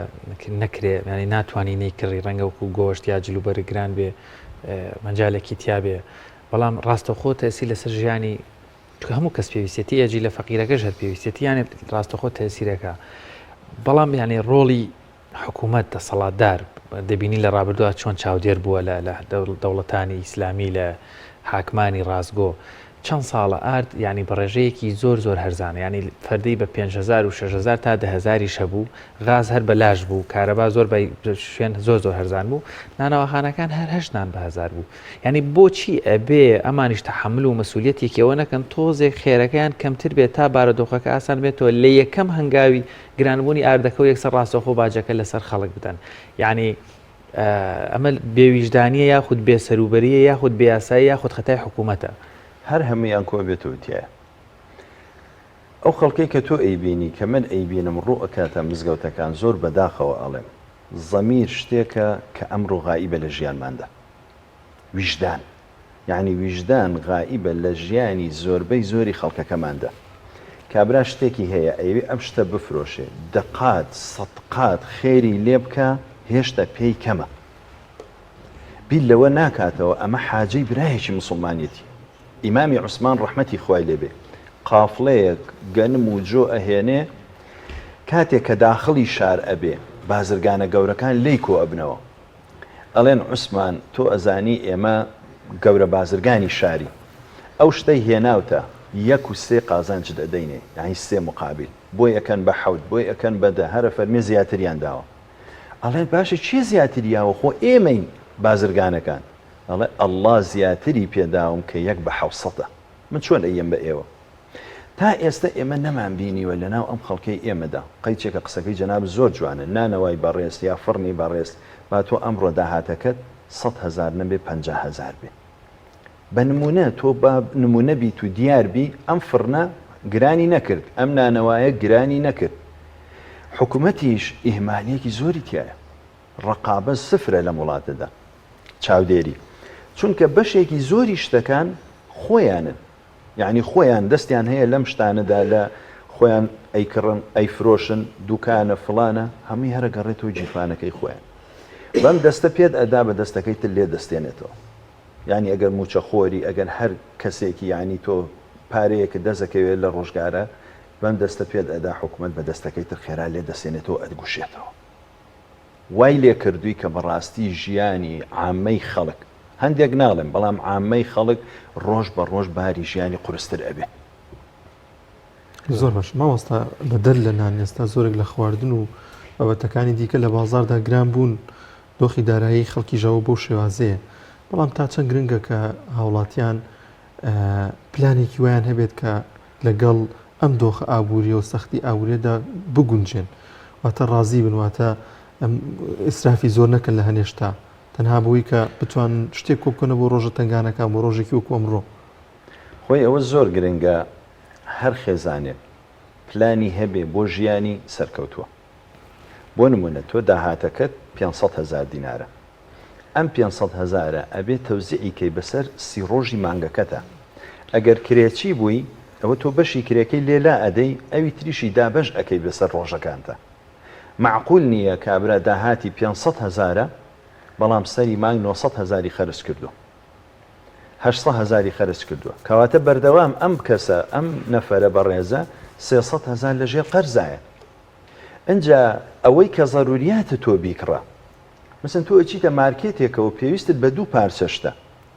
نەکرێ یعنی ناتوانانی نەیکڕی ڕەنگە وەکو گۆشت یا جلوبەرگ گران بێ مەجالێکی تیابێ بەڵام ڕاستەوخۆ تەسی لەسەر ژیانی چونکە هەموو کەس پێویستێتی ئەجی لە فەقیرەکەش هەر پێویستێتی یانێ ڕاستەخۆ تەسیرەکە بەڵام یانێ ڕۆڵی حکوومەت دەسەڵاتدار دەبینی لە ڕابردووە چۆن چاودێر بووە لە دەوڵەتانی ئیسلامی لە حاکمانی ڕاستگۆ چەند ساڵە ئارد ینی بە ڕێژەیەکی زۆر زۆر هەرزانە ینی فەردەی بە 5هزار و 6هزار تا دههزاریش هەبوو غاز هەر بەلاش بوو کارەبا زۆر بە شوێن زۆر زۆر هەرزان بوو نانەواخانەکان هەر هەشت نان بە هەزار بوو یانی بۆچی ئەبێ ئەمانیش تەحەمول و مەسولیەتێکی ئەوە نەکەن تۆزێک خێرەکەیان کەمتر بێت تا بارودۆخەکە ئاسان بێتەوە لە یەکەم هەنگاوی گرانبوونی ئاردەکە و یەکسەر ڕاستەوخۆ باجەکە لەسەر خەڵک بدەن یعنی ئەمە بێویژدانیە یاخود بێسەروبەریە یاخود بێیاسایی یاخود خەتای حکوومەتە. هەر هەموویان کۆ بێتەوە تیایا. ئەو خەڵکەی کە تۆ ئەیبینی کە من ئەیبینم ڕوو ئەکاتە مزگەوتەکان زۆر بەداخەوە ئەڵێم زەمیر شتێکە کە ئەمڕۆ غائیبە لە ژیانماندا. ویژدان یەعنی ویژدان غائیبە لە ژیانی زۆربەی زۆری خەڵکەکەماندا. کابرا شتێکی هەیە ئەیەوێ ئەم شتە بفرۆشێ دەقات سەدقات خێری لێ بکا هێشتا پێی کەمە بیر لەوە ناکاتەوە ئەمە حاجەی برایەکی موسڵمانیەتی ئیمامی عوسمان ڕەحمەتی خوای لێ بێ قافڵەیەک گەنم و جۆ ئەهێنێ کاتێک کە داخڵی شار ئەبێ بازرگانە گەورەکان لێی کۆ ئەبنەوە ئەڵێن عوسمان تۆ ئەزانی ئێمە گەورە بازرگانی شاری ئەو شتەی هێناوتە یەک و سێ قازانجت ئەدەینێ یانی سێ مقابل بۆی ئەکەن بە حەوت بۆی ئەکەن بە دە هەرە فەرمی زیاتریان داوە ئەڵێن باشە کێ زیاتری یاوە خۆ ئێمەین بازرگانەکان ئەڵێ ئەڵڵا زیاتری پێداوم کە یەک بە حەوسەتە من چۆن ئەیەم بە ئێوە تا ئێستە ئێمە نەمان بینیوە لەناو ئەم خەڵکەی ئێمەدا، قەیچێکە قسەکەی جەنابت زۆر جوانە، نانەوای بەڕێز یا فڕنی بەڕێز با تۆ ئەمڕۆ داهاتەکەت 100,000 نەبێ 50,000 بێ. بە نموونە تۆ با نموونە بیت و دیار بی ئەم فڕنە گرانی نەکرد، ئەم نانەوایە گرانی نەکرد. حکومەتیش ئیهمالیەکی زۆری تیایە. ڕەقابە سفرە لەم وڵاتەدا. چاودێری. چونکە بەشێکی زۆری شتەکان خۆیانن. یەعنی خۆیان دەستیان هەیە لەم شتانەدا لە خۆیان ئەیکڕن ئەیفرۆشن دوکانە فڵانە هەمووی هەرە گەڕێتەوە گیرفانەکەی خۆیان بەم دەستە پێت ئەدا بە دەستەکەی تر لێ دەستێنێتەوە یعنی ئەگەر موچە خۆری ئەگەر هەر کەسێکی یعنی تۆ پارەیەکە دەزەکەوێت لە ڕۆژگارە بەم دەستە پێت ئەدا حکومت بە دەستەکەی تر خێرا لێ دەسێنێتەوە ئەتگوشێتەوە وای لێ کردووی کە بەڕاستی ژیانی عامەی خەڵک، هەندێک ناڵێم، بەڵام عامەی خەڵک ڕۆژ بە ڕۆژ باری ژیانی قورستر ئەبێ. زۆر باش مامۆستا بەدەر لە نان ئێستا زۆرێک لە خواردن و بابەتەکانی دیکە لە بازاردا گران بوون دۆخی دارایی خەڵکی ژەوە بەو شێوازەیە بەڵام تا چەند گرنگە کە هاوڵاتیان پلانێکی وایان هەبێت کە لەگەڵ ئەم دۆخە ئابووریە و سەختی ئابووریەدا بگونجێن واتە ڕازی بن واتە ئیسرافی زۆر نەکەن لە هەنێشتا تەنها بۆی کە بتوان شتێک کۆ بکەنە بۆ ڕۆژە تەنگانەکان بۆ ڕۆژێکی وەکو ئەمڕۆ. خۆی ئەوە زۆر گرنگە هەر خێزانێک پلانی هەبێ بۆ ژیانی سەرکەوتووە بۆ نمونە تۆ داهاتەکەت 500 هەزار دینارە ئەم 500 هەزارە ئەبێ تەوزیعی کەی بەسەر سی ڕۆژی مانگەکەتا ئەگەر کرێچی بووی ئەوە تۆ بەشی کرێکەی لێ لا ئەدەی ئەوی تریشی دابەش ئەکەی بەسەر ڕۆژەکانتا مەعقول نییە کابرا داهاتی 500 هەزارە بەڵام سەری مانگ 900 هەزاری خەرج کردووە 800 هەزاری خەرج کردووە کەواتە بەردەوام ئەم کەسە ئەم نەفەرە بەڕێزە 300 هەزار لەژێر قەرزایە ئینجا ئەوەی کە زەروریاتە تۆ بیکڕە مەسەن تۆ ئەچیتە مارکێتێکەوە پێویستت بە دوو پارچە شتە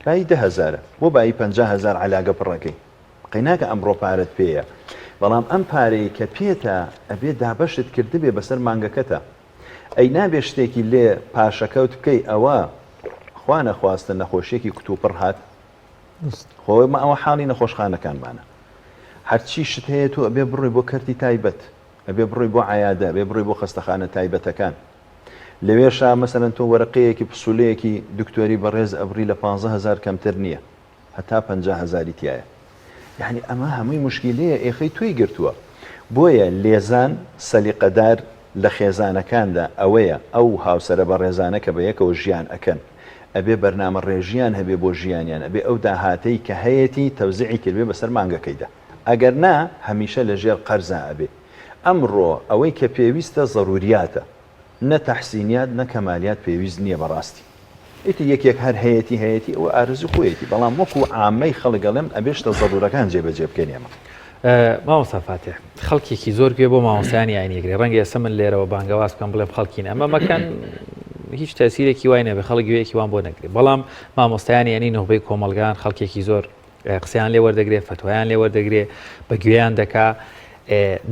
بایی دە هەزارە بۆ بایی 50 هەزار عەلاگە پڕەکەی قەیناکە ئەمڕۆ پارەت پێیە بەڵام ئەم پارەی کە پێتە ئەبێ دابەشت کردبێ بەسەر مانگەکەتە ئەی نابێ شتێکی لێ پاشەکەوت بکەی ئەوە خوا نەخواستە نەخۆشیەکی کتوپڕ هات خۆ ئەوە حاڵی نەخۆشخانەکانمانە هەرچی شت هەیە تۆ ئەبێ بڕۆی بۆ کەرتی تایبەت ئەبێ بڕۆی بۆ عیادە ئەبێ بڕۆی بۆ خەستەخانە تایبەتەکان لەوێشا مەسەلەن تۆ وەرەقەیەکی پسولەیەکی دکتۆری بەڕێز ئەبڕی لە 15 هەزار کەمتر نییە هەتا 50 هەزاری تایە یعنی ئەمە هەمووی مشکیلەیە ئێخەی تۆی گرتووە بۆیە لێزان سەلیقەدار لە خێزانەکاندا ئەوەیە ئەو هاوسەرە بەڕێزانە کە بە یەکەوە ژیان ئەکەن ئەبێ بەرنامە ڕێژیان هەبێ بۆ ژیانیان ئەبێ ئەو داهاتەی کە هەیەتی تەوزیعی کردبێ بەسەر مانگەکەیدا ئەگەر نا هەمیشە لە ژێر قەرزا ئەبێ ئەمڕۆ ئەوەی کە پێویستە زەروریاتە نە تەحسینیات نە کەمالیات پێویست نییە بەڕاستی ئیتر یەکێک هەر هەیەتی هەیەتی ئەوە ئارەزوو خۆیەتی بەڵام وەکو عامەی خەڵک ئەڵێم ئەبێ شتە زەرورەکان جێبەجێ بکەین ئێمە. مامۆستا فاتیح خەڵکێکی زۆر گوێ بۆ مامۆستایانی ئاینی ئەگرێ ڕەنگە ئێستا من لێرەوە بانگەواز بکەم بڵێم خەڵکین ئەمە مەکەن هیچ تەسیرێکی وای نەبێ خەڵک گوێیەکی وان بۆ نەگرێ بەڵام مامۆستایانی ئەنی نوخبەی کۆمەڵگان خەڵکێکی زۆر قسەیان لێ وەردەگرێ فەتوایان لێ وەردەگرێ بە گوێیان دەکا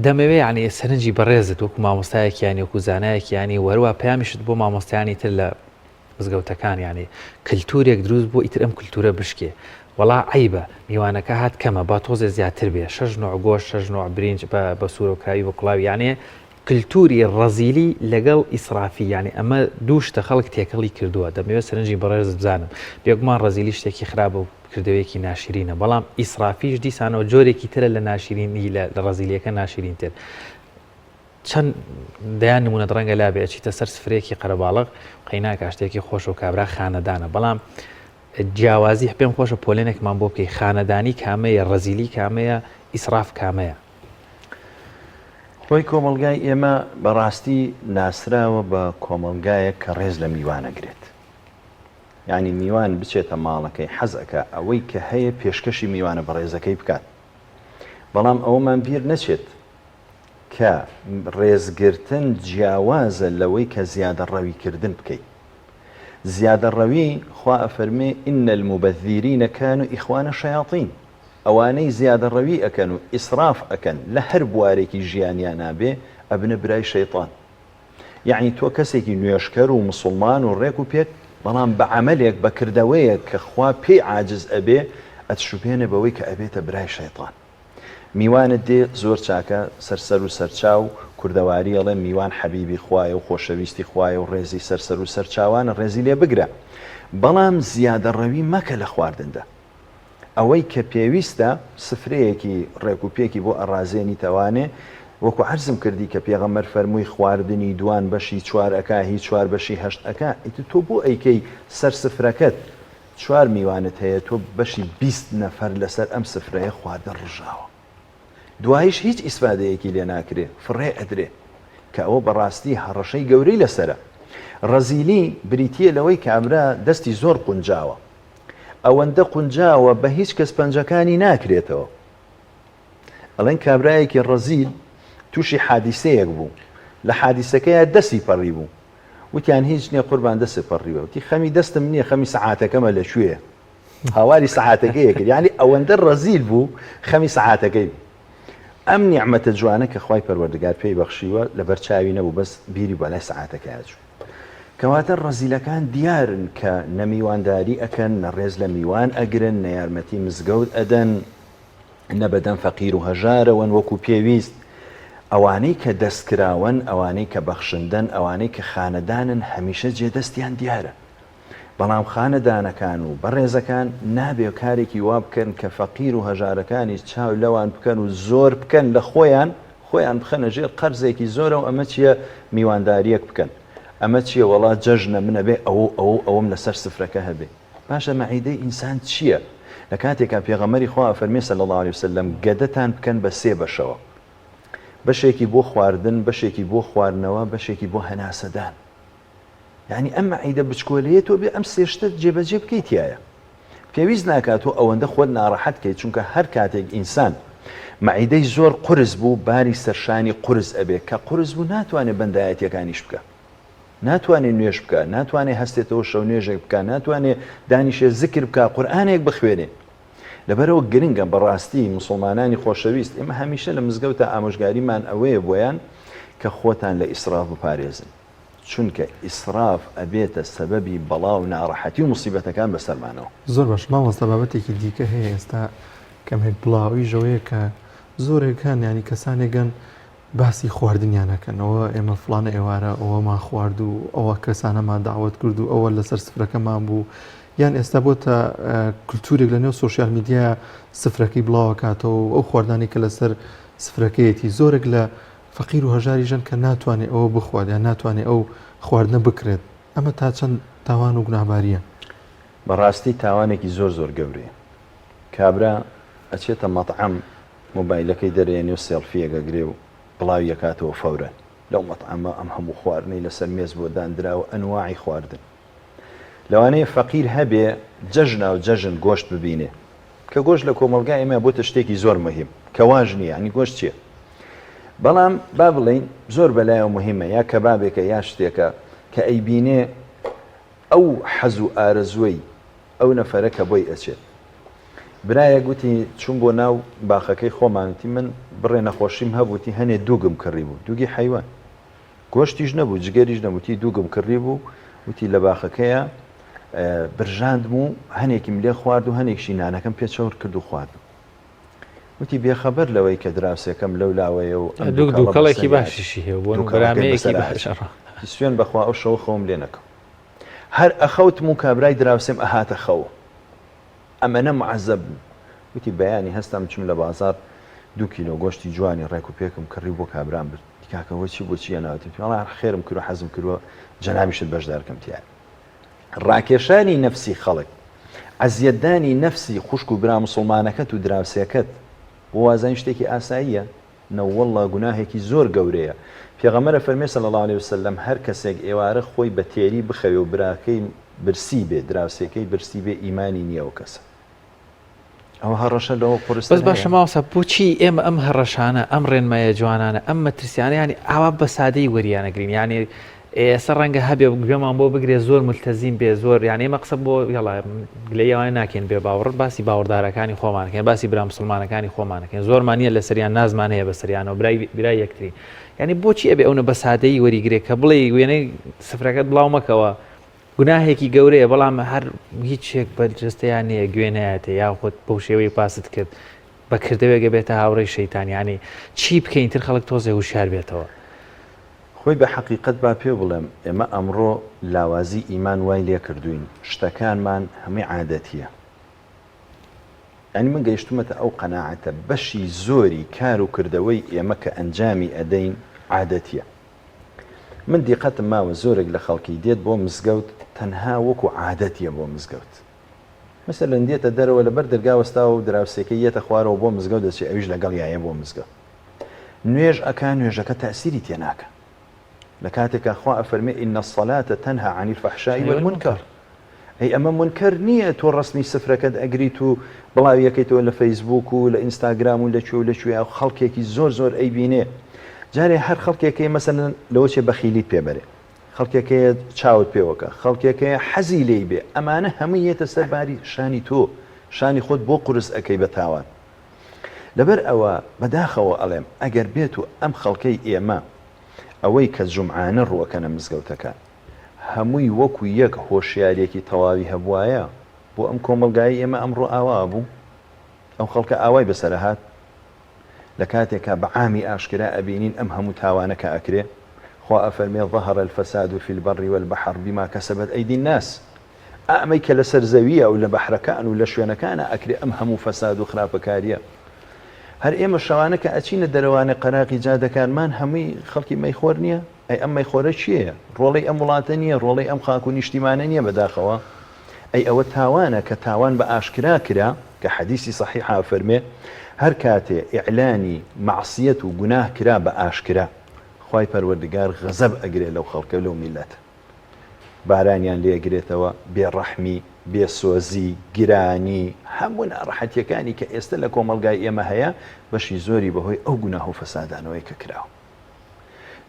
دەمەوێ یعنی سەرنجی بەڕێزت وەکو مامۆستایەکیانی وەکو زانایەکیانی وەروە پەیامیشت بۆ مامۆستایانی تر لە مزگەوتەکان یانی کلتورێک دروست بوو ئیتر ئەم کلتورە بشکێ وەڵا عەیبە میوانەکە هات کەمە با تۆزێ زیاتر بێ شەش نوع گۆشت شەش نوع برینج بە بە سوورەکراوی بە کوڵاوی یانێ کلتوری ڕەزیلی لەگەڵ ئیسرافی یانی ئەمە دوو شتە خەڵک تێکەڵی کردووە دەمەوێت سەرنجی بەڕێزت بزانم بێگومان ڕەزیلی شتێکی خراپە و کردەوەیەکی ناشرینە بەڵام ئیسرافیش دیسانەوە جۆرێکی ترە لە ناشرینی لە ڕەزیلیەکە ناشرینتر چەند دەیان نمونەت ڕەنگە لابێ ئەچیتە سەر سفرەیەکی قەرەباڵغ قەیناکا شتێکی خۆشە و کابرا خانەدانە بەڵام جیاوازی پێم خۆشە پۆلێنێکمان بۆ بکەی خانەدانی کامەیە ڕەزیلی کامەیە ئیسراف کامەیە. خۆی کۆمەڵگای ئێمە بەڕاستی ناسراوە بە کۆمەڵگایەک کە ڕێز لە میوان ئەگرێت. یانی میوان بچێتە ماڵەکەی حەز ئەکا ئەوەی کە هەیە پێشکەشی میوانە بەڕێزەکەی بکات. بەڵام ئەوەمان بیر نەچێت کە ڕێزگرتن جیاوازە لەوەی کە زیادەڕەوی کردن بکەی. زیادەڕەوی خوا ئەفەرمێ ان المبذرین کانوا اخوان الشیاطین ئەوانەی زیادەڕەوی ئەکەن و ئیسراف ئەکەن لە هەر بوارێکی ژیانیانا بێ ئەبنە برای شەیتان. یەعنی تۆ کەسێکی نوێژکەر و موسڵمان و ڕێک و پێک بەڵام بە عەمەلێک بە کردەوەیەک کە خوا پێی عاجز ئەبێ ئەتشوبێنێ بەوەی کە ئەبێتە برای شەیتان. میوانت دێ زۆر چاکە سەر سەر و سەر چاو، کوردەواری ئەڵێ میوان حەبیبی خوایە و خۆشەویستی خوایە و ڕێزی سەر سەر و سەر چاوانە ڕێزی لێ بگرە بەڵام زیادەڕەوی مەکە لە خواردندا. ئەوەی کە پێویستە سفرەیەکی ڕێک و پێکی بۆ ئەڕازێنیتەوانێ وەکو عەرزم کردی کە پێغەمبەر فەرمووی خواردنی دوان بەشی چوار ئەکا هی چوار بەشی هەشت ئەکا ئیتر تۆ بۆ ئەیکەی سەر سفرەکەت چوار میوانت هەیە تۆ بەشی 20 نەفەر لەسەر ئەم سفرەیە خواردن ڕژاوە دوایش هیچ ئیسفادەیەکی لێ ناکرێ فڕێ ئەدرێ کە ئەوە بەڕاستی هەڕەشەی گەورەی لەسەرە ڕەزیلی بریتییە لەوەی کابرا دەستی زۆر قونجاوە ئەوەندە قونجاوە بە هیچ کەس پەنجەکانی ناکرێتەوە. ئەڵێن کابرایەکی ڕەزیل تووشی حادیسەیەک بوو، لە حادیسەکەیا دەستی پەڕی بوو. وتیان هیچ نییە قوربان دەستت پەڕیوە. وتی خەمی دەستم نییە خەمی سەعاتەکەمە لە کوێیە. هاواری سەعاتەکەی کرد. یانی ئەوەندە ڕەزیل بوو خەمی سەعاتەکەی بوو. ئەم نیعمەتە جوانە کە خوای پەروەردگار پێی بەخشیوە لەبەر چاوی نەبوو بەس بیری بە لای سەعاتەکەیا چوو. کەواتە ڕەزیلەکان دیارن کە نە میوانداری ئەکەن، نە ڕێز لە میوان ئەگرن، نە یارمەتی مزگەوت ئەدەن، نە بەدەم فەقیر و هەژارەوەن وەکو پێویست. ئەوانەی کە دەستکراوەن، ئەوانەی کە بەخشندەن، ئەوانەی کە خانەدانن هەمیشە جێدەستیان دیارە. بەڵام خانەدانەکان و بەڕێزەکان نابێ کارێکی وا بکەن کە فەقیر و هەژارەکانیش چاو لەوان بکەن و زۆر بکەن لە خۆیان، خۆیان بخەنە ژێر قەرزێکی زۆرەوە ئەمە چیە میوانداریەک بکەن ئەمە چیە وەڵا جەژنە من ئەبێ ئەوە و ئەوە و ئەوەم لەسەر سفرەکە هەبێ باشە مەعیدەی ئینسان چیە لە کاتێکا پێغەمبەری خوا ئەفەرمێ صلی اللە علیە وسلم گەدەتان بکەن بە سێ بەشەوە بەشێکی بۆ خواردن بەشێکی بۆ خواردنەوە بەشێکی بۆ هەناسەدان یانی ئەم مەعیدە بچکۆلەیە تۆ بێ ئەم سێ شتە جێبەجێ بکەی تیایە پێویست ناکات تۆ ئەوەندە خۆت ناڕەحەت کەیت چونکە هەر کاتێک ئینسان مەعیدەی زۆر قورس بوو باری سەرشانی قورس ئەبێ کە قورس بوو ناتوانێت بەندایەتیەکانیش بکە ناتوانێت نوێژ بکە ناتوانێت هەستێتەوە شەو نوێژێک بکە ناتوانێت دانیشێ زکر بکە قورئانێک بخوێنێ لەبەرەوە گرنگە بەڕاستی مسلمانانی خۆشەویست ئێمە هەمیشە لە مزگەوتە ئامۆژگاریمان ئەوەیە بۆیان کە خۆتان لە ئیسراف بپارێزن چونکە ئیسراف ئەبێتە سەبەبی بەڵا و ناڕەحەتی و موسیبەتەکان بەسەرمانەوە. زۆر باش مامۆستا بابەتێکی دیکە هەیە ئێستا کەمێک بڵاویش ئەوەیە کە زۆرێک هەن یانی کەسانێک هەن باسی خواردنیان ئەکەن ئەوە ئێمە فڵانە ئێوارە ئەوەمان خوارد و ئەوە کەسانەمان داوەت کرد و ئەوە لەسەر سفرەکەمان بوو یان ئێستا بۆتە کلتورێک لە نێو سۆشیال میدیا سفرەکەی بڵاوەکاتەوە و ئەو خواردنانی کە لەسەر سفرەکەیەتی زۆرێک لە فەقیر و هەژاریش هەن کە ناتوانێ ئەوە بخوات یان ناتوانێ ئەو خواردنە بکرێت، ئەمە تا چەند تاوان و گوناهبارییە؟ بەڕاستی تاوانێکی زۆر زۆر گەورەیە. کابرا ئەچێتە مەتعەم مۆبایلەکەی دەرێنێ و سێڵفییەک ئەگرێ و بڵاوی ئەکاتەوە فەورەن لەو مەتعەمە ئەم هەموو خواردنەی لەسەر مێز بۆ داندراوە ئەنواعی خواردن. لەوانەیە فەقیر هەبێ جەژناو جەژن گۆشت ببینێ کە گۆشت لە کۆمەڵگای ئێمە بۆتە شتێکی زۆر مهم کە واش نییە ینی گۆشت چییە بەڵام با بڵین زۆر بەلایەوە مهمە یا کەبابێکە یا شتێکە کە ئەیبینێ ئەو حەز و ئارەزوەی ئەو نەفەرە کە بۆی ئەچێت برایە گوتی چوم بۆ ناو باخەکەی خۆمانتی من بڕێ نەخۆشیم هەبووتی هەنێ دووگم کڕی بوو دووگی حیوان گۆشتیش نەبوو جگەریش نەبوو وتی دووگم کڕی بوو وتی لە باخەکەیا برژاندم و هەنێکیم لێ خوارد و هەنێکشی نانەکەم پێ چەور کرد و خواردم وتی بێخەبەر لەوەی کە دراوسێکەم لەو لاوەیە و ئەم دووک دووکەڵە دووکەڵێکی بەسەری باشیشی هەیە بۆ دووکەڵەکەی بەرامەیەکی بەسەر باش هات. سوێن بەخوا ئەو شەوە خەوم لێ نەکەوت هەر ئەخەوتم و کابرای دراوسێم ئەهاتە خەوم ئەمەنە معەزەب بووم. وتی بەیانی هەستام چووم لە بازاڕ دوو کیلۆ گۆشتی جوانی ڕێک و پێکم کڕی و بۆ کابرام برد. وتی کاکە ئەوە چی بۆ چی هێناوەتی؟ وتی وەڵا هەر خێرم کردووە حەزم کردووە جەنابیشت بەشدار کەم تیایا. ڕاکێشانی نەفسی خەڵک، ئەزیەتدانی نەفسی خوشک و برا موسڵمانەکەت و دراوسێکەت بۆ وازانی شتێکی ئاساییە؟ نەوەڵڵا گوناهێکی زۆر گەورەیە. پێغەمبەر ئەفەرمێ صلی اللە علیە وسلم هەر کەسێک ئێوارە خۆی بە تێری بخەوێ و براکەی برسی بێ، دراوسێکەی برسی بێ ئیمانی نیە ئەو کەسە. ئەوە هەڕەشە لەوە قورستر بەس باشە هەیە؟ مامۆستا بۆچی ئێمە ئەم هەڕەشانە ئەم ڕێنمایە جوانانە ئەم مەترسیانە یانی ئاوا بە سادەیی وەریانەگرین یانی ئێستا ڕەنگە هەبێ گوێمان بۆ بگرێ زۆر ملتەزیم بێ زۆر یان ئێمە قسە بۆ یاڵا گلەیی ئەوانە ناکەین بێ باوەڕ باسی باوەڕدارەکانی خۆمانەکەین باسی برا مسلمانەکانی خۆمانەکەین زۆرمان نییە لەسەریان نازمان هەیە بەسەریانەوە برای برای یەکترین یعنی بۆچی ئەبێ ئەونە بە سادەیی وەریگرێ کە بڵێ وێنەی سفرەکەت بڵاو مەکەوە گوناهێکی گەورەیە بەڵام هەر هیچ شێک بە جەستەیان نییە گوێ نایەتێ یاخود بەو شێوەی باست کرد بە کردەوێک ئەبێتە هاوڕێی شەیتان یانی چی بکەین تر خەڵک تۆزێ هوشیار بێتەوە. خۆی بە حەقیقەت با پێ بڵێم ئێمە ئەمڕۆ لاوازی ئیمان وای لێ کردووین شتەکانمان هەمووی عادەتیە یانی من گەیشتومەتە ئەو قەناعەتە بەشی زۆری کار و کردەوەی ئێمە کە ئەنجامی ئەدەین عادەتیە من دیقەتم ماوە زۆرێک لە خەڵکی دێت بۆ مزگەوت تەنها وەکو عادەتیە بۆ مزگەوت مەسەلەن دێتە دەرەوە لەبەر دەرگا وەستاوە و دراوسێکەی یەتە خوارەوە بۆ مزگەوت دەچێ ئەویش لەگەڵیا یە بۆ مزگەوت نوێژ ئەکا نوێژەکە تەئسیری تێ ناکا لە کاتێکا خوا ئەفەرمێ ان الصلاة تنهی عن الفحشاء والمنکر ئەی ئەمە مونکەر نییە تۆ ڕەسمی سفرەکەت ئەگریت و بڵاوی ئەکەیتەوە لە فەیسبوک و لە ئینستاگرام و لە کوێ و لە کوێ خەڵکێکی زۆر زۆر ئەیبینێ جارێ هەر خەڵکێکەی مەسەلەن لەوە چێ بەخیلیت پێ بەرێ خەڵکێک هەیە چاوت پێوەکا، خەڵکێک هەیە حەزی لێی بێ، ئەمانە هەمووی یەتە سەر باری شانی تۆ، شانی خۆت بۆ قورس ئەکەی بە تاوان. لەبەر ئەوە بەداخەوە ئەڵێم ئەگەر بێت و ئەم خەڵکەی ئێمە ئەوەی کە جومعانە ڕووەکەنە مزگەوتەکان هەمووی وەکو یەک هۆشیاریەکی تەواوی هەبوایە بۆ ئەم کۆمەڵگایەی ئێمە ئەمڕۆ ئاوا ئەبوو؟ ئەو خەڵکە ئاوای بەسەرئەهات؟ لە کاتێکا بە عامی ئاشکرا ئەبینین ئەم هەموو تاوانە کە ئەکرێ، خوا ئەفەرمێ، ظهر الفساد فی البر والبحر بما کسبت ایدی الناس، ئا ئەمەی کە لەسەر زەویە و لە بەحرەکان و لە شوێنەکانا ئەکرێ ئەم هەموو فەساد و خراپەکاریە. هەر ئێمە شەوانە کە ئەچینە دەرەوانێ قەراغی جادەکانمان هەمووی خەڵکی مەیخۆر نیە؟ ئەی ئەم مەیخۆرە کێیە؟ ڕۆڵەی ئەم وڵاتە نیە؟ ڕۆڵەی ئەم خاک و نیشتیمانە نیە بەداخەوە؟ ئەی ئەوە تاوانە کە تاوان بە ئاشکرا کرا، کە حەدیسی سەحیحا ئەفەرمێ، هەر کاتێ ئیعلانی مەعسیەت و گوناه کرا بە ئاشکرا، خوای پەروەردگار غەزەب ئەگرێ لەو خەڵکە لەو میللەتە، بارانیان لێ ئەگرێتەوە، بێ ڕەحمی، بێ سۆزی، گرانی، هەموو ناڕەحەتیەکانی کە ئێستە لە کۆمەڵگای ئێمە هەیە، بەشی زۆری بەهۆی ئەو گوناه و فەسادانەوەیە کە کراوە.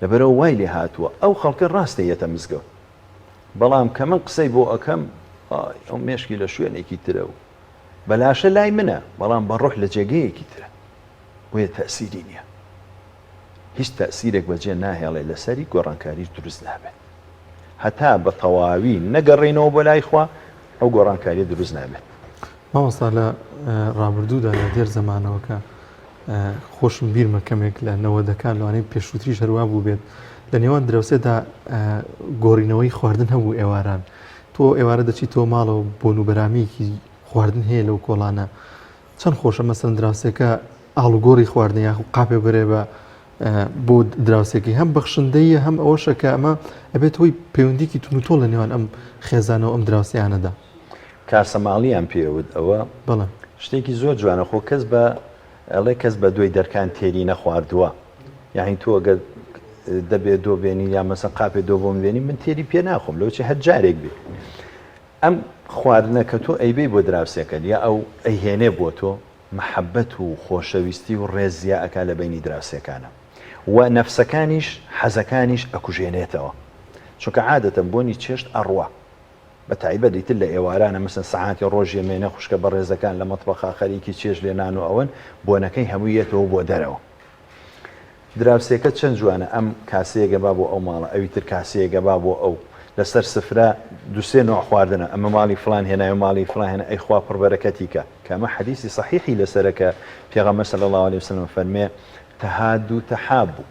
لەبەرئەوە وای لێ هاتووە ئەو خەڵکە ڕاستە یەتە مزگەوت، بەڵام کە من قسەی بۆ ئەکەم ئای ئەو مێشکی لە شوێنێکی ترە و بە لاشە لای منە بەڵام بە ڕۆح لە جێگەیەکی ترە بۆیە تەئسیری نییە هیچ تەئسیرێک بەجێ ناهێڵێ لەسەری گۆڕانکاریش دروست نابێت هەتا بە تەواوی نەگەڕێینەوە بۆ لای خوا ئەو گۆڕانکاریە دروست نابێت. مامۆستا لە ڕابردوودا لە دێر زەمانەوە کە خۆشم بیرمە کەمێک لە نەوەدەکان لەوانەیە پێشووتریش هەروا بووبێت لە نێوان دراوسێدا گۆڕینەوەی خواردن هەبوو ئێواران تۆ ئێوارە دەچیتەوە ماڵەوە بۆن و بەرامیەکی خواردن هەیە لەو کۆڵانە چەند خۆشە مەسەن دراوسێکە ئاڵوگۆڕی خواردن یاخو قاپێ بەرێ بە بۆ دراوسێکی هەم بەخشندەیە هەم ئەوەشە کە ئەمە ئەبێت هۆی پەیوەندیکی تونوتۆڵ لە نێوان ئەم خێزانەوە ئەم دراوسیانەدا کاسەماڵیان پێوت ئەوە بەڵێ شتێکی زۆر جوانە خۆ کەس بە ئەڵێ کەس بە دوای دەرکان تێری نەخواردووە یعنی تۆ ئەگەر دەبێ دۆ بێنی یا مەسەن قاپێ دۆ بۆم بێنی من تێری پێ ناخۆم لەوچی هەر جارێک بێ ئەم خواردنە کە تۆ ئەیبەی بۆ دراوسێکەت یا ئەو ئەیهێنێ بۆ تۆ مەحەبەت و خۆشەویستی و ڕێز زیا ئەکا لە بەینی دراوسێکانە و نەفسەکانیش حەزەکانیش ئەکوژێنێتەوە چونکە عادەتەن بۆنی چێشت ئەڕوا بە تایبەت ئیتر لە ئێوارانە مەسەن سەعاتی ڕۆژ یەمێنە خوشکە بەڕێزەکان لە مەتبەخا خەریکی چێشت لێنان و ئەوەن بۆنەکەی هەمووی یەتەوە بۆ دەرەوە دراوسێکە چەند جوانە ئەم کاسەیەک ئەبا بۆ ئەو ماڵە ئەوی تر کاسەیەک ئەبا بۆ ئەو لەسەر سفرە دوسێ نوع خواردنە ئەمە ماڵی فلان هێنای و ماڵی فلان هێنا ئەی خوا پڕ بەرەکەتی کە کە ئەمە حەدیسی صحیحی لەسەرە کە پێغەمبەر صلی اللە علیه وسلم فەرمێ تهادو تحابو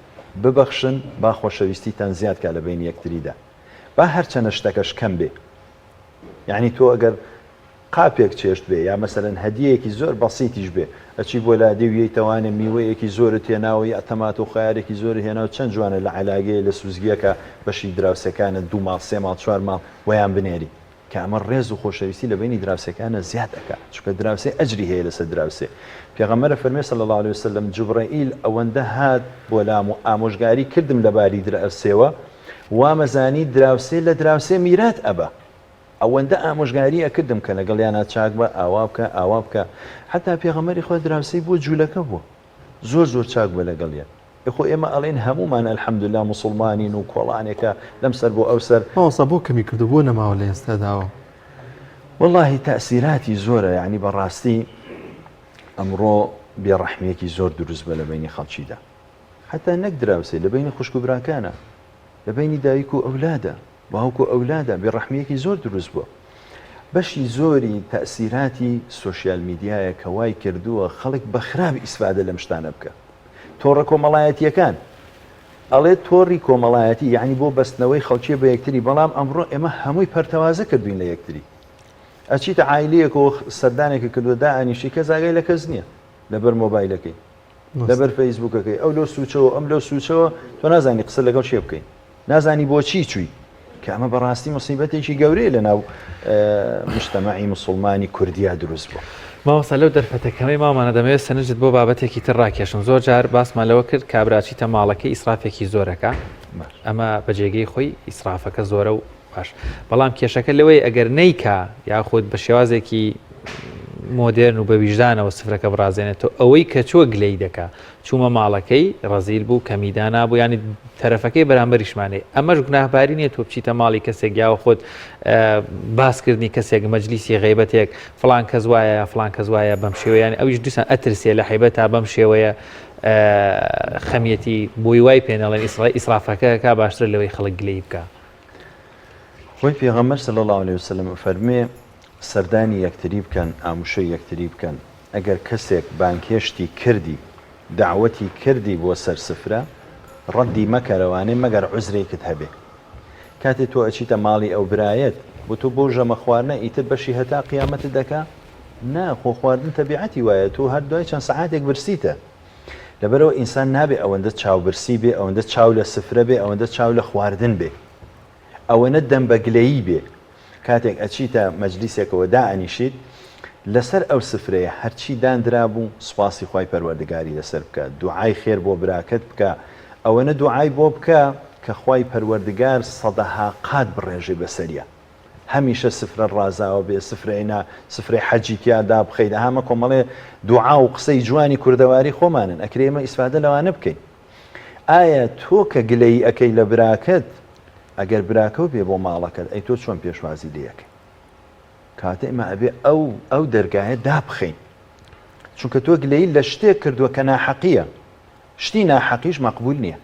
ببەخشن با خۆشەویستیتان زیاد کا لە بەینی یەکتریدا با هەرچەنە شتەکەش کەم بێ یەعنی تۆ ئەگەر قاپێک چێشت بێ یا مەسەلەن هەدیەیەکی زۆر بەسیتیش بێ ئەچی بۆ لادێ و یەیتەوانێ میوەیەکی زۆرت هێناوە یا تەماتە و خەیارێکی زۆرت هێناوە چەند جوانە لە عەلاگەیە لە سوزگیەکە بەشی دراوسێکانت دوو ماڵ سێ ماڵ چوار ماڵ وەیان بنێری. کە ئەمە ڕێز و خۆشەویستی لە بەینی دراوسێکانە زیاد ئەکا چونکە دراوسێ ئەجری هەیە لەسەر دراوسێ پێغەمبەر ئەفەرمێ صلی اللە علیە وسلم جوبرەئیل ئەوەندە هات بۆ لام و ئامۆژگاری کردم لە باری دراوسێوە وامەزانی دراوسێ لە دراوسێ میرات ئەبا ئەوەندە ئامۆژگاری ئەکردم کە لەگەڵیانا چاک بە ئاوا بکە ئاوا بکە حتا پێغەمبەری خوا دراوسێی بووە جولەکە بووە زۆر زۆر چاک بە لەگەڵیان ئێ خۆ ئێمە ئەڵێین هەموومان الحمدللە موسوڵمانین و کۆڵانێکە لەم سەر بۆ ئەو سەر. مامۆستا بۆ کەمی کردوە بۆ نەماوە لە ئێستاداوە؟ وەڵاهی تەئسیراتی زۆرە یانی بەڕاستی ئەمڕۆ بێ ڕەحمیەکی زۆر دروست بە لە بەینی خەڵکیدا حەتا نەک دراوسێ لە بەینی خوشک و براکانە لە بەینی دایک و ئەولادە باوک و ئەولادە بێ ڕەحمیەکی زۆر دروست بووە بەشی زۆری تەئسیراتی سۆشیال میدیایە کە وای کردووە خەڵک بە خراپ ئیسفادە لەم شتانە بکە تۆڕە کۆمەڵایەتیەکان ئەڵێ تۆڕی کۆمەڵایەتی یعنی بۆ بەستنەوەی خەڵکیە بە یەکتری بەڵام ئەمڕۆ ئێمە هەمووی پەرتەوازە کردوین لە یەکتری ئەچیتە عایلەیەکەوە سەردانێکە کردووە دائەنیشی کەس ئاگای لە کەس نییە لەبەر مۆبایلەکەی لەبەر فەیسبوکەکەی ئەو لەو سوچەوە ئەم لەو سوچەوە تۆ نازانی قسە لەگەڵ شێ بکەین نازانی بۆچی چووی کە ئەمە بەڕاستی مصیبەتێکی گەورەیە لە ناو مجتەمەعی مسوڵمانی کوردیا دروست بووە. مامۆستا لەو دەرفەتە کەمەی ماومانە دەمەوێت سەرنجت بۆ بابەتێکی تر ڕاکێشم زۆر جار باسمان لەوە کرد کابرا چیتە ماڵەکەی ئیسرافێکی زۆرەکە ئەمە بە جێگەی خۆی ئیسرافەکە زۆرە و باش بەڵام کێشەکە لەوەی ئەگەر نیکا یاخود بە شێوازێکی مۆدێرن و بە ویژدانەوە سفرەکە بڕازێنێتەوە ئەوەی کە چووە گلەی دەکا چوومە ماڵەکەی ڕەزیل بوو کەمی دانابوو یانی تەرەفەکەی بەرامبەریشمانەی ئەمەش گوناهباری نییە تۆ بچیتە ماڵی کەسێک یاوە خۆت باسکردنی کەسێک مەجلیسی غیبەتێک فڵان کەس وایە یا فڵان کەس وایە بەم شێوەیە یانی ئەویش دیسان ئەترسێ لە حیبەتا بەم شێوەیە خەمیەتی بۆی وای پێ نەڵێن ئیسرافەکە کا باشترە لەوەی خەڵک گلەیی بکا. خۆی پێغەمبەر صلی اللە علیە وسلم ئەفەرموێ، سەردانی یەکتری بکەن، ئاموشەی یەکتری بکەن، ئەگەر کەسێک بانگهێشتی کردی، دەعوەتی کردی بۆ سەر سفرە، ڕەدی مەکەرەوانێ مەگەر عوزرێکت هەبێ. کاتێ تۆ ئەچیتە ماڵی ئەو برایەت، بۆ تۆ بەو ژەمە خواردنە ئیتر بەشی هەتا قیامەتت دەکا؟ نا، خۆ خواردن تەبیعەتی وایە، تۆ هەر دوای چەند سەعاتێک برسیتە. لەبەرئەوە ئینسان نابێ ئەوەندە چاوبرسی بێ، ئەوەندە چاو لە سفرە بێ، ئەوەندە چاو لە خواردن بێ. ئەوەنە دەم بە گلەیی بێ. کاتێک ئەچیتە مەجلیسێکەوە دائەنیشیت، لەسەر ئەو سفرەیە هەرچی داندرابوو سوپاسی خوای پەروەردگاری لەسەر بکە، دوعای خێر بۆ براکەت بکە، ئەوەنە دوعای بۆ بکە کە خوای پەروەردگار سەدەها قات بڕێژێ بەسەریا. هەمیشە سفرە ڕازاوە بێ، سفرەی نا سفرەی حەجی تیا دابخەیت، ئەها ئەمە کۆمەڵێ دوعا و قسەی جوانی کوردەواری خۆمانن، ئەکرێ ئێمە ئیسفادە لەوانە بکەین. ئایا تۆ کە گلەیی ئەکەی لە براکەت ئەگەر براکەو بێ بۆ ماڵەکەت ئەی تۆ چۆن پێشوازی لێ ئەکەی کاتە ئێمە ئەبێ ئەو ئەو دەرگایە دابخەین چونکە تۆ گلەیی لە شتێک کردووە کە ناحەقیە شتی ناحەقیش مەقبول نییە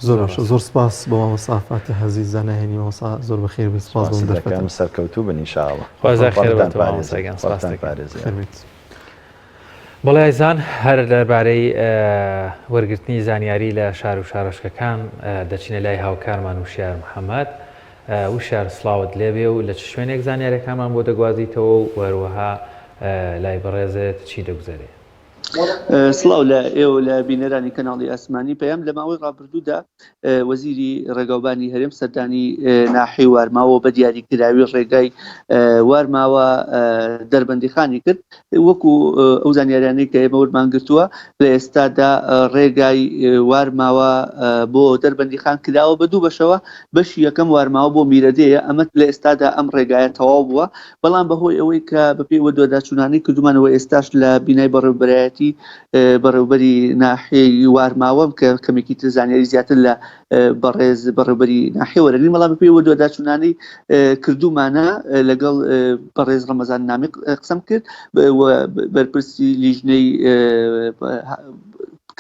زۆر باشە زۆر سپاس بۆ مامۆستا فاتح عەزیز زانایانی مامۆستا زۆر بەخێر بێی سپاس بۆ دەرفەتە سەرکەوتوو بن ان شاء الله خوازا خێر بێت مامۆستا گیان سپاس دەکەم. بەڵێ ئازیزان هەر دەربارەی وەرگرتنی زانیاری لە شار و شارۆچکەکان دەچینە لای هاوکارمان وشیار محەممەد وشیار سڵاوت لێبێ و لە چ شوێنێک زانیارەکانمان بۆ دەگوازیتەوە و هەروەها لای بەڕێزت چی دەگوزەرێ؟ سڵاو لە ئێوە لە بینەرانی کەناڵی ئاسمانی پەیام لە ماوەی ڕابردوودا وەزیری ڕێگاوبانی هەرێم سەردانی ناحیەی وارماوە بە دیاریکراوی ڕێگای وارماوە دەربەندیخانی کرد وەکو ئەو زانیاریانەی کە ئێمە وەرمان گرتووە لە ئێستادا ڕێگای وارماوە بۆ دەربەندیخان کراوە بە دوو بەشەوە بەشی یەکەم وارماوە بۆ میرەدێیە ئەمە لە ئێستادا ئەم ڕێگایە تەواو بووە بەڵام بەهۆی ئەوەی کە بەپێی وەدواداچوونانەی کردومانەوە ئێستاش لە بینای بەڕێوبەرایەتی بەڕێوبەری ناحیەی وارماوەم کە کەمێکی تر زانیاری زیاتر لە بەڕێز بەڕێوبەری ناحیە وەرەگرین بەڵام بەپێی وەدواداچوونانەی کردومانە لەگەڵ بەڕێز ڕەمەزان نامیق قسەم کرد و بەرپرسی لیژنەی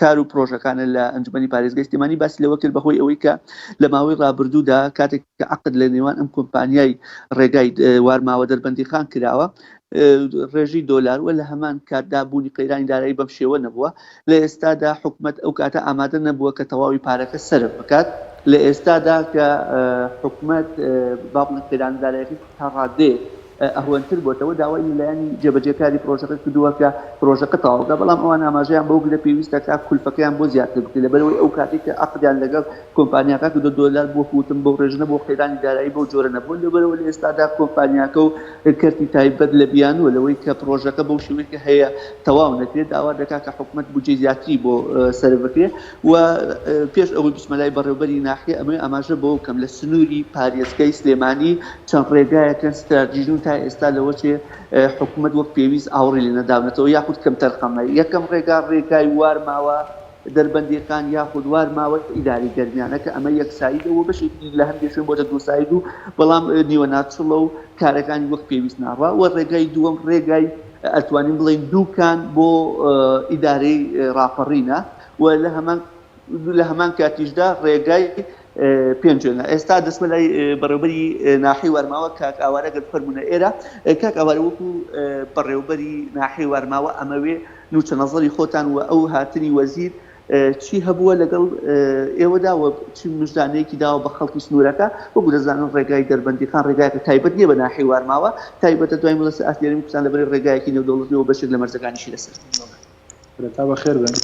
کار و پرۆژەکانە لە ئەنجومەنی پارێزگای سلێمانی باسی لەوە کرد بەهۆی ئەوەی کە لە ماوەی ڕابردوودا کاتێک کە عقد لە نێوان ئەم کۆمپانیای ڕێگای وارماوە دەربەندیخان کراوە ڕێژی دۆلار و لە هەمان کاتدا بوونی قەیرانی دارایی بەم شێوە نەبووە لە ئێستادا حکومەت ئەو کاتە ئامادە نەبووە کە تەواوی پارەکە سەرف بکات لە ئێستادا کە حکومەت با بڵێن قەیرانی دارایەکەی تا ڕادەیەک. ئەهوەنتر بۆتەوە، داوای لە لایەنی جێبەجێکاری پرۆژەکە کردووە کە پرۆژەکە تەواو بکات، بەڵام ئەوان ئاماژەیان بەوە کردە پێویستە کە کولفەکەیان بۆ زیاتر بکرێت، لەبەرئەوەی ئەو کاتەی کە عەقدیان لەگەڵ کۆمپانیاکە کردووە دۆلار وەکو وتم بەو ڕێژە نەبووە، قەیرانی دارایی بەو جۆرە نەبووە، لەبەرئەوە لە ئێستادا کۆمپانیاکە و کەرتی تایبەت لە بیانووە لەوەی کە پرۆژەکە بەو شێوەی کە هەیە تەواو نەکرێت، داوا دەکات کە حکومەت بودجەی زیاتری بۆ سەرف بکرێت. و پێش ئەوەی بچمە لای بەڕێوبەری ناحیە ئەمەوێ ئاماژە بەوە بکەم لە سنووری پارێزگای سلێمانی چەند ڕێگایەکن ستراتیژن و تا ئێستا لەوەچێ حکومەت وەک پێویست ئاوڕی لێ نەداونەتەوە یاخود کەمتەرخەمە یەکەم ڕێگا ڕێگای وارماوە دەربەندیخان یاخود وارماوە ئیداری گەرمیانە کە ئەمە یەک سایدە و بەشێکی لە هەندێک شوێن بۆتە دوو ساید و بەڵام نیوە ناچڵە و کارەکانی وەک پێویست ناڕوا و ڕێگای دووەم ڕێگای ئەتوانین بڵێین دووکان بۆ ئیدارەی ڕاپەڕینە و لە هەمان لە هەمان کاتیشدا ڕێگای پێنجوێنە. ئێستا دەچمە لای بەڕێوبەری ناحیەی وارماوە کاک ئاوارە گەر بفەرموونە ئێرە. کاک ئاوارە وەکو بەڕێوبەری ناحیەی وارماوە ئەمەوێ نوچە نەزەری خۆتان و ئەو هاتنی وەزیر چی هەبووە لەگەڵ ئێوەدا و چ مژدانەیەکی داوە بە خەڵکی سنوورەکە؟ وەکو دەزانن ڕێگای دەربەندیخان ڕێگایەکە تایبەت نییە بە ناحیەی وارماوە، تایبەتە دوای مڵەسە ئاستی هەرێمی کوردستان لەبەرەی ڕێگایەکی نێودەوڵەتیەوە بەشێک لە مەرزەکانیشی لەسەر. سەرەتا بەخێر بێن.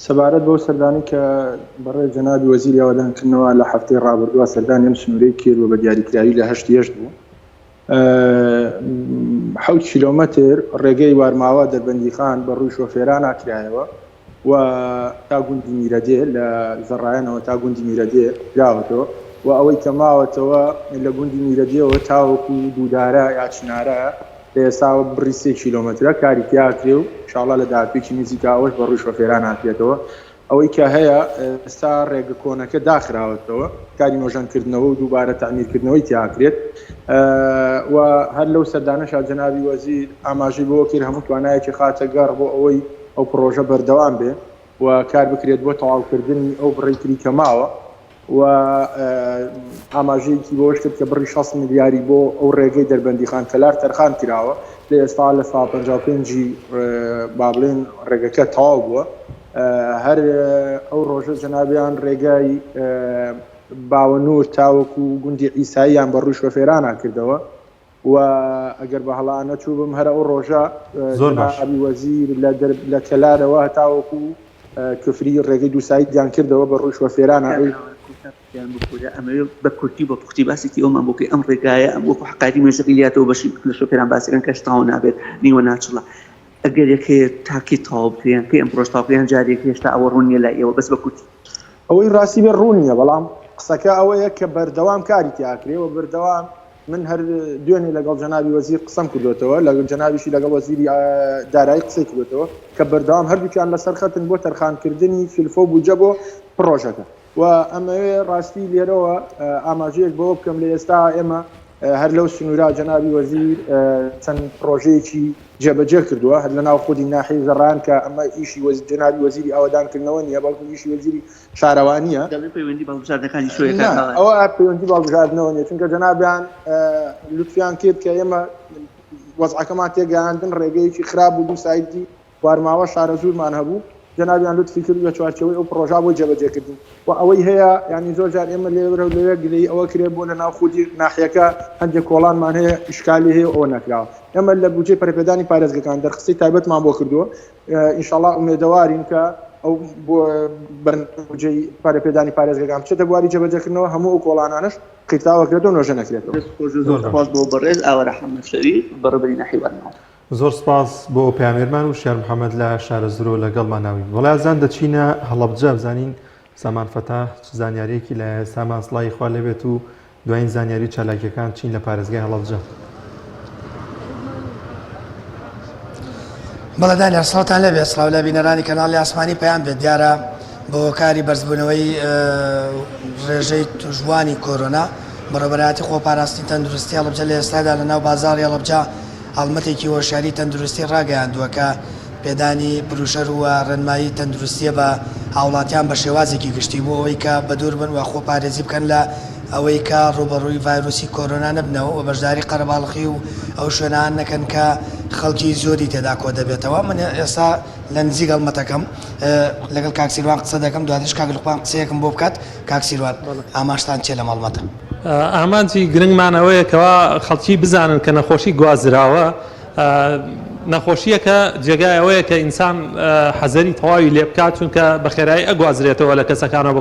سەبارەت بەو سەردانەی کە بەڕێز جەنابی وەزیری ئاوەدانکردنەوە لە هەفتەی ڕابردووە سەردانی ئەم سنوورەی کرد و بە دیاریکراوی لە هەشتی هەشت بوو، حەوت کیلۆمەتر ڕێگەی وارماوە دەربەندیخان بە ڕووی شۆفێرانا کرایەوە و تا گوندی میرەدێ لە زەڕایەنەوە تا گوندی میرەدێ کراوەتەوە و ئەوەی کە ماوەتەوە لە گوندی میرەدێەوە تاوەکو دوودارە یا چنارە لە ئێستاوە بڕی سێ کیلۆمەترە کاری تیا کرێ و ئینشاڵا لە داهاتوویەکی نزیکا ئەوەش بە ڕووی شۆفێران ئاکرێتەوە. ئەوەی کە هەیە ئێستا ڕێگە کۆنەکە داخراوەتەوە، کاری نۆژەنکردنەوە و دووبارە تەعمیرکردنەوەی تیا ئەکرێت و هەر لەو سەردانەشا جەنابی وەزیر ئاماژەی بەوە کرد هەموو توانایەکی خاتە گەڕ بۆ ئەوەی ئەو پڕۆژە بەردەوام بێ و کار بکرێت بۆ تەواوکردنی ئەو بڕەی تری کە ماوە. و ئاماژەیەکی بەوەش کرد کە بڕی 60 ملیاری بۆ ئەو ڕێگەی دەربەندیخان کەلار تەرخان کراوە لە ئێستا لە 55 با بڵێن ڕێگەکە تەواو بووە هەر ئەو ڕۆژە جەنابیان ڕێگای باوەنور تاوەکو گوندی عیساییان بە ڕووی شۆفێرانە کردەوە و ئەگەر بە هەڵا نەچووبم هەر ئەو ڕۆژە زۆر باش. جەنابی وەزیر لە دەر لە کەلارەوە هەتاوەکو کفری ڕێگەی دووسایدیان کردەوە بە ڕووی شۆفێرانە کاک ئەوی ئاوات کورتە قسەیان ببورە ئەمەوێ بە کورتی بە پوختی باسێکی ئەومان بۆ بکەی ئەم ڕێگایە ئەم وەکو حەقایەتی مێژەکەی لاتەوە بەشی لە شۆفێران باسەکەن کەش تەواو نابێت نیوە ناچڵە ئەگەرێک هەیە تا کەی تەواو بکرێ یان کەی ئەم پرۆژە تەواو بکرێ یان جارێک هێشتا ئەوە ڕوون نییە لای ئێوە بەس بە کورتی. ئەوەی ڕاستی بێ ڕوون نییە بەڵام قسەکە ئەوەیە کە بەردەوام کاری تیا ئەکرێ و بەردەوام من هەر دوێنێ لەگەڵ جەنابی وەزیر قسەم کردوێتەوە لە جەنابیشی لەگەڵ وەزیری دارایی قسەی کردوێتەوە کە بەردەوام هەردووکیان لەسەر خەتن بۆ تەرخانکردنی سولفە و بودجە بۆ پڕۆژەکە و ئەمەوێ ڕاستی لێرەوە ئاماژەیەک بەوە بکەم لە ئێستا ئێمە هەر لەو سنوورا جەنابی وەزیر چەند پڕۆژەیەکی جێبەجێ کردووە هەر لە ناو خودی ناحیەی زەڕان کە ئەمە ئیشی جەنابی وەزیری ئاوەدانکردنەوە نییە بەڵکو ئیشی وەزیری شارەوانییە. دەڵێ پەیوەندی بە هەڵبژاردنەکانی شۆیە کاک نا ئاوات. ئەوە پەیوەندی بە هەڵبژاردنەوە نییە چونکە جەنابیان لوتفیان کرد کە ئێمە وەزعەکەمان تێگەیاندن ڕێگەیەکی خراپ بوو دوو سایدی وارماوە شارەزوورمان هەبوو جەنابیان لوتفی کرد لە چوارچێوەی ئەو پڕۆژە بۆ جێبەجێکردن و ئەوەی هەیە یانی زۆر جار ئێمە لێرە و لەوێ گلەیی ئەوە کرێ بۆ لە ناو خودی ناحیەکە هەندێک کۆڵانمان هەیە ئیشکالی هەیە و ئەوە نەکراوە ئێمە لە بودجەی پەرەپێدانی پارێزگەکان دەرخستەی تایبەتمان بۆ کردووە ئینشاڵا ئومێدەوارین کە ئەو بەرنامەی پەرەپێدانی پارێزگەکان بچێتە بواری جێبەجێکردنەوە هەموو ئەو کۆڵانانەش قیرتاوەکرێتەوە نۆژە نەکرێتەوە. دەست خۆش و زۆر سوپاس بۆ بەڕێز ئاوارە حەمە شەریف بەڕێوەبەری ناحیەی وارماوە. زۆر سپاس بۆ پەیامێرمان وشیار محەمەد لە شارەزوورەوە لەگەڵماناوی. بەڵێ ئازیزان دەچینە هەڵەبجە بزانین سامان فەتاح چ زانیاریەکی لایە. سامان سڵاوی خوا لێبێت و دوایین زانیاری و چالاکیەکان چین لە پارێزگای هەڵەبجە؟ بەڵێ دانیار سڵاوتان لێبێت سڵاو لە بینەرانی کەناڵی ئاسمانی پەیام بێت دیارە بە هۆکاری بەرزبوونەوەی ڕێژەی توشبووانی کۆرۆنا بەڕێوەبەرایەتی خۆپاراستنی تەندروستی هەڵەبجە لە ئێستادا لە ناو بازاڕی هەڵەبجە هەڵمەتێکی هۆشیاری تەندروستی ڕاگەیاندووە کە پێدانی بروشەر و ڕێنمایی تەندروستییە بە هاوڵاتیان بە شێوازێکی گشتی بۆ ئەوەی کە بەدوور بن و خۆپارێزی بکەن لە ئەوەی کە ڕووبەڕووی ڤایرۆسی کۆرۆنا نەبنەوە و بەشداری قەرەباڵخی و ئەو شوێنان نەکەن کە خەڵکی زۆری تێدا کۆدەبێتەوە. من ئێستا لە نزیک هەڵمەتەکەم لەگەڵ کاک سیروان قسە دەکەم دواتریش کاک لوقمان قسەیەکم بۆ بکات کاک سیروان ئامانجتان چیە لەم هەڵمەتە؟ ئامانجی گرنگمان ئەوەیە کەوا خەڵکی بزانن کە نەخۆشی گوازراوە نەخۆشییەکە جێگای ئەوەیە کە ئینسان حەزەری تەواوی لێ بکات چونکە بە خێرایی ئەگوازرێتەوە لە کەسەکانەوە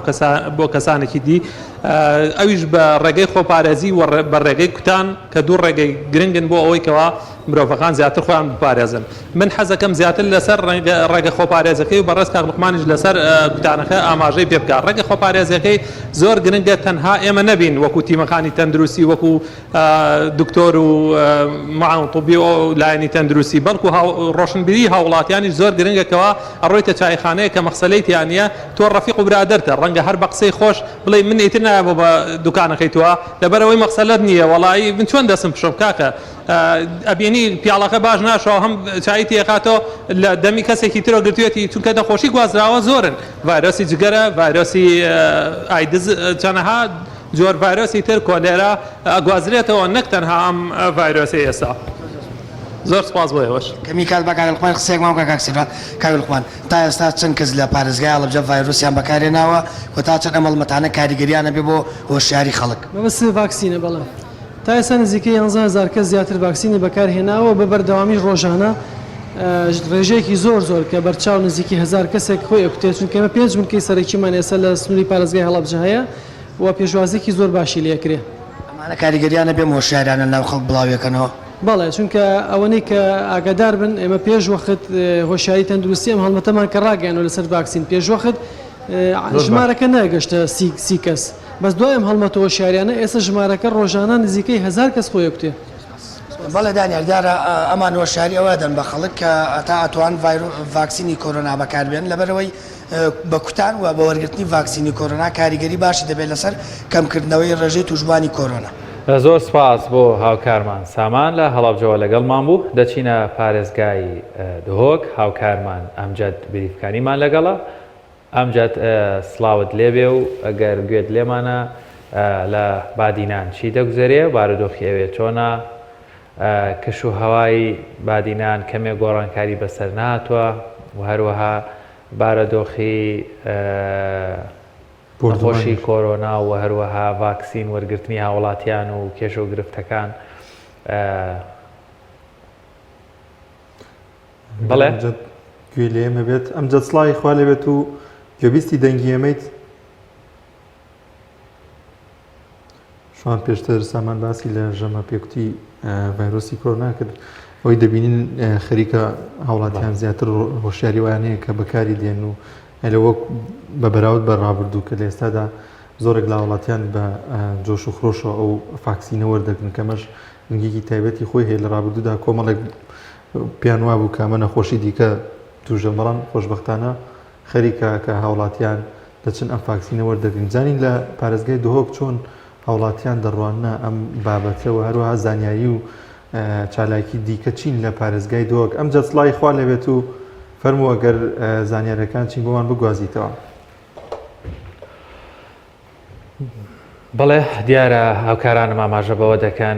بۆ کەسانێکی دی ئەویش بە ڕێگەی خۆپارێزی و بە ڕێگەی کوتان کە دوو ڕێگەی گرنگن بۆ ئەوەی کەوا مرۆڤەکان زیاتر خۆیان بپارێزن من حەزەکەم زیاتر لەسەر ڕێگە خۆپارێزەکەی و بەڕێز کاک لوقمانیش لەسەر کوتانەکە ئاماژەی پێ بکات ڕێگە خۆپارێزیەکەی زۆر گرنگە تەنها ئێمە نەبین وەکو تیمەکانی تەندروستی وەکو دکتۆر و معاون طبی و لایەنی تەندروستی بەڵکو ڕۆشنبیری هاوڵاتیانیش زۆر گرنگە کەوا ئەڕۆیتە چایخانەیە کە مەخسەلەی تیا نییە تۆ ڕەفیق و برادەرتە ڕەنگە هەر بە قسەی خۆش بڵێی من ئیتر نایەمەوە بە دوکانەکەی تۆ لەبەرئەوەی مەخسەلەت نییە وەڵایی من چۆن دەستم بشۆم کاکە ئەبینی پیاڵەکە باش ناشۆ هەم چایی تێخاتەوە لە دەمی کەسێکی ترۆ گرتوێتی چونکە نەخۆشی گوازراوە زۆرن ڤایرۆسی جگەرە ڤایرۆسی ئایدز چەنەها جۆر ڤایرۆسی تر کۆلێرا ئەگوازرێتەوە نەک تەنها ئەم ڤایرۆسەی ئێستا. زۆر سوپاس بۆ ئێوەش. کەمی کات با کاک لوقمان قسەیەکمان بکا کاک سیروان کاک لوقمان تا ئێستا چەند کەس لە پارێزگای هەڵەبجە ڤایرۆسیان بەکارهێناوە و تا چەند ئەم هەڵمەتانە کاریگەریان هەبێ بۆ هۆشیاری خەڵک؟ مەبەست ڤاکسینە بەڵێ تا ئێستا نزیکەی 11 هەزار کەس زیاتر ڤاکسینی بەکارهێناوە و بە بەردەوامیش ڕۆژانە ڕێژەیەکی زۆر زۆر کە بەرچاو نزیکی هەزار کەسێک خۆی ئەکوتێت چونکە ئێمە پێنج بنکەی سەرەکیمان ئێستا لە سنووری پارێزگای هەڵەبجە هەیە و پێشوازیەکی زۆر باشی لێ ئەکرێ. ئەمانە کاریگەریان ئەبێ ئەم هۆشیاریانە لەناو خەڵک بڵاویەکەنەوە؟ بەڵێ چونکە ئەوەنەی کە ئاگادار بن ئێمە پێش وەخت هۆشیاری تەندروستی ئەم هەڵمەتەمان کە ڕاگەیاندوە لەسەر ڤاکسین پێش وەخت ژمارەکە نەگەشتە سی کەس بەس دوای ئەم هەڵمەتە هۆشیاریانە ئێستا ژمارەکە ڕۆژانە نزیکەی هەزار کەس خۆی ئەکوتێ. بەڵێ دانیار دیارە ئەمان هۆشیاری ئەوە ئەدەن بە خەڵک کە تا ئەتوان ڤاکسینی کۆرۆنا بەکاربێنن لەبەرئەوەی بە کوتان و بە وەرگرتنی ڤاکسینی کۆرۆنا کاریگەری باشی دەبێت لەسەر کەمکردنەوەی ڕێژەی تووشبووانی کۆرۆنا. زۆر سپاس بۆ هاوکارمان سامان لە هەڵەبجەوە لەگەڵمان بوو، دەچینە پارێزگای دهۆک هاوکارمان ئەمجەد بریفکانیمان لەگەڵە. ئەمجەد سڵاوت لێبێ و گەر گوێت لێمانە لە بادینان چی دەگوزەرێ بارودۆخی ئەوێ چۆنە؟ کەش و هەوای بادینان کەمێک گۆڕانکاری بەسەر نەهاتووە و هەروەها بارودۆخی نەخۆشی کۆرۆنا و هەروەها ڤاکسین وەرگرتنی هاوڵاتیان و کێشە و گرفتەکان بەڵێ گوێ لێ ئێمە بێت ئەمجەد سڵاوی خوا لێ بێت و گوێبیستی دەنگی ئێمەیت شوان پێشتر سامان باسی لە ژەمە پێکوتی ڤایرۆسی کۆرۆنا کرد ئەوەی دەبینین خەریکە هاوڵاتیان زیاتر هۆشیاری وایان هەیە کە بەکاری دێن و لە وەک بە بەراورد بە ڕابردوو کە لە ئێستادا زۆرێک لە هاوڵاتیان بە جۆش و خرۆشەوە ئەو فاکسینە وەردەگرن کەمەش گرنگیکی تایبەتی خۆی هەیە لە ڕابردوودا کۆمەڵێک پێیان وابوو کە ئەمە نەخۆشی دیکە تووشە بەڵام خۆشبەختانە خەریکە کە هاوڵاتیان دەچن ئەم فاکسینە وەردەگرن. بزانین لە پارێزگای دهۆک چۆن هاوڵاتیان دەڕواننە ئەم بابەتە و هەروەها زانیاری و چالاکی دیکە چین لە پارێزگای دهۆک. ئەمجەد سڵاوی خوا لێبێت و فەرموو ئەگەر زانیاریەکان چین بۆمان بگوازیتەوە. بەڵێ دیارە هاوکارانم ئاماژە بەوە دەکەن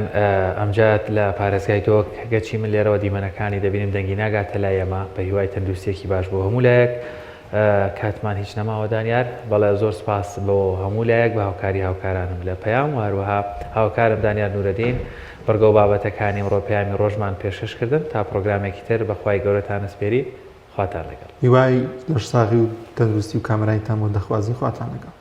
ئەمجاد لە پارێزگای دۆک گەرچی من لێرەوە دیمەنەکانی دەبینم دەنگی ناگاتە لای ئێمە بە هیوای تەندروستیەکی باش بۆ هەموو لایەک کاتمان هیچ نەماوە دانیار بەڵێ زۆر سپاس بۆ هەموو لایەک بە هاوکاری هاوکارانم لە پەیام و هەروەها هاوکارم دانیار نورەدین بڕگە و بابەتەکانی ئەمڕۆ پەیامی ڕۆژمان پێشکەش کردن تا پڕۆگرامێکی تر بەخوای گەورەتان ئەسپێری خواتان لەگەڵ. هیوای لەشساغی و تەندروستی و کامەرانیتان بۆ دەخوازین خواتان لەگەڵ.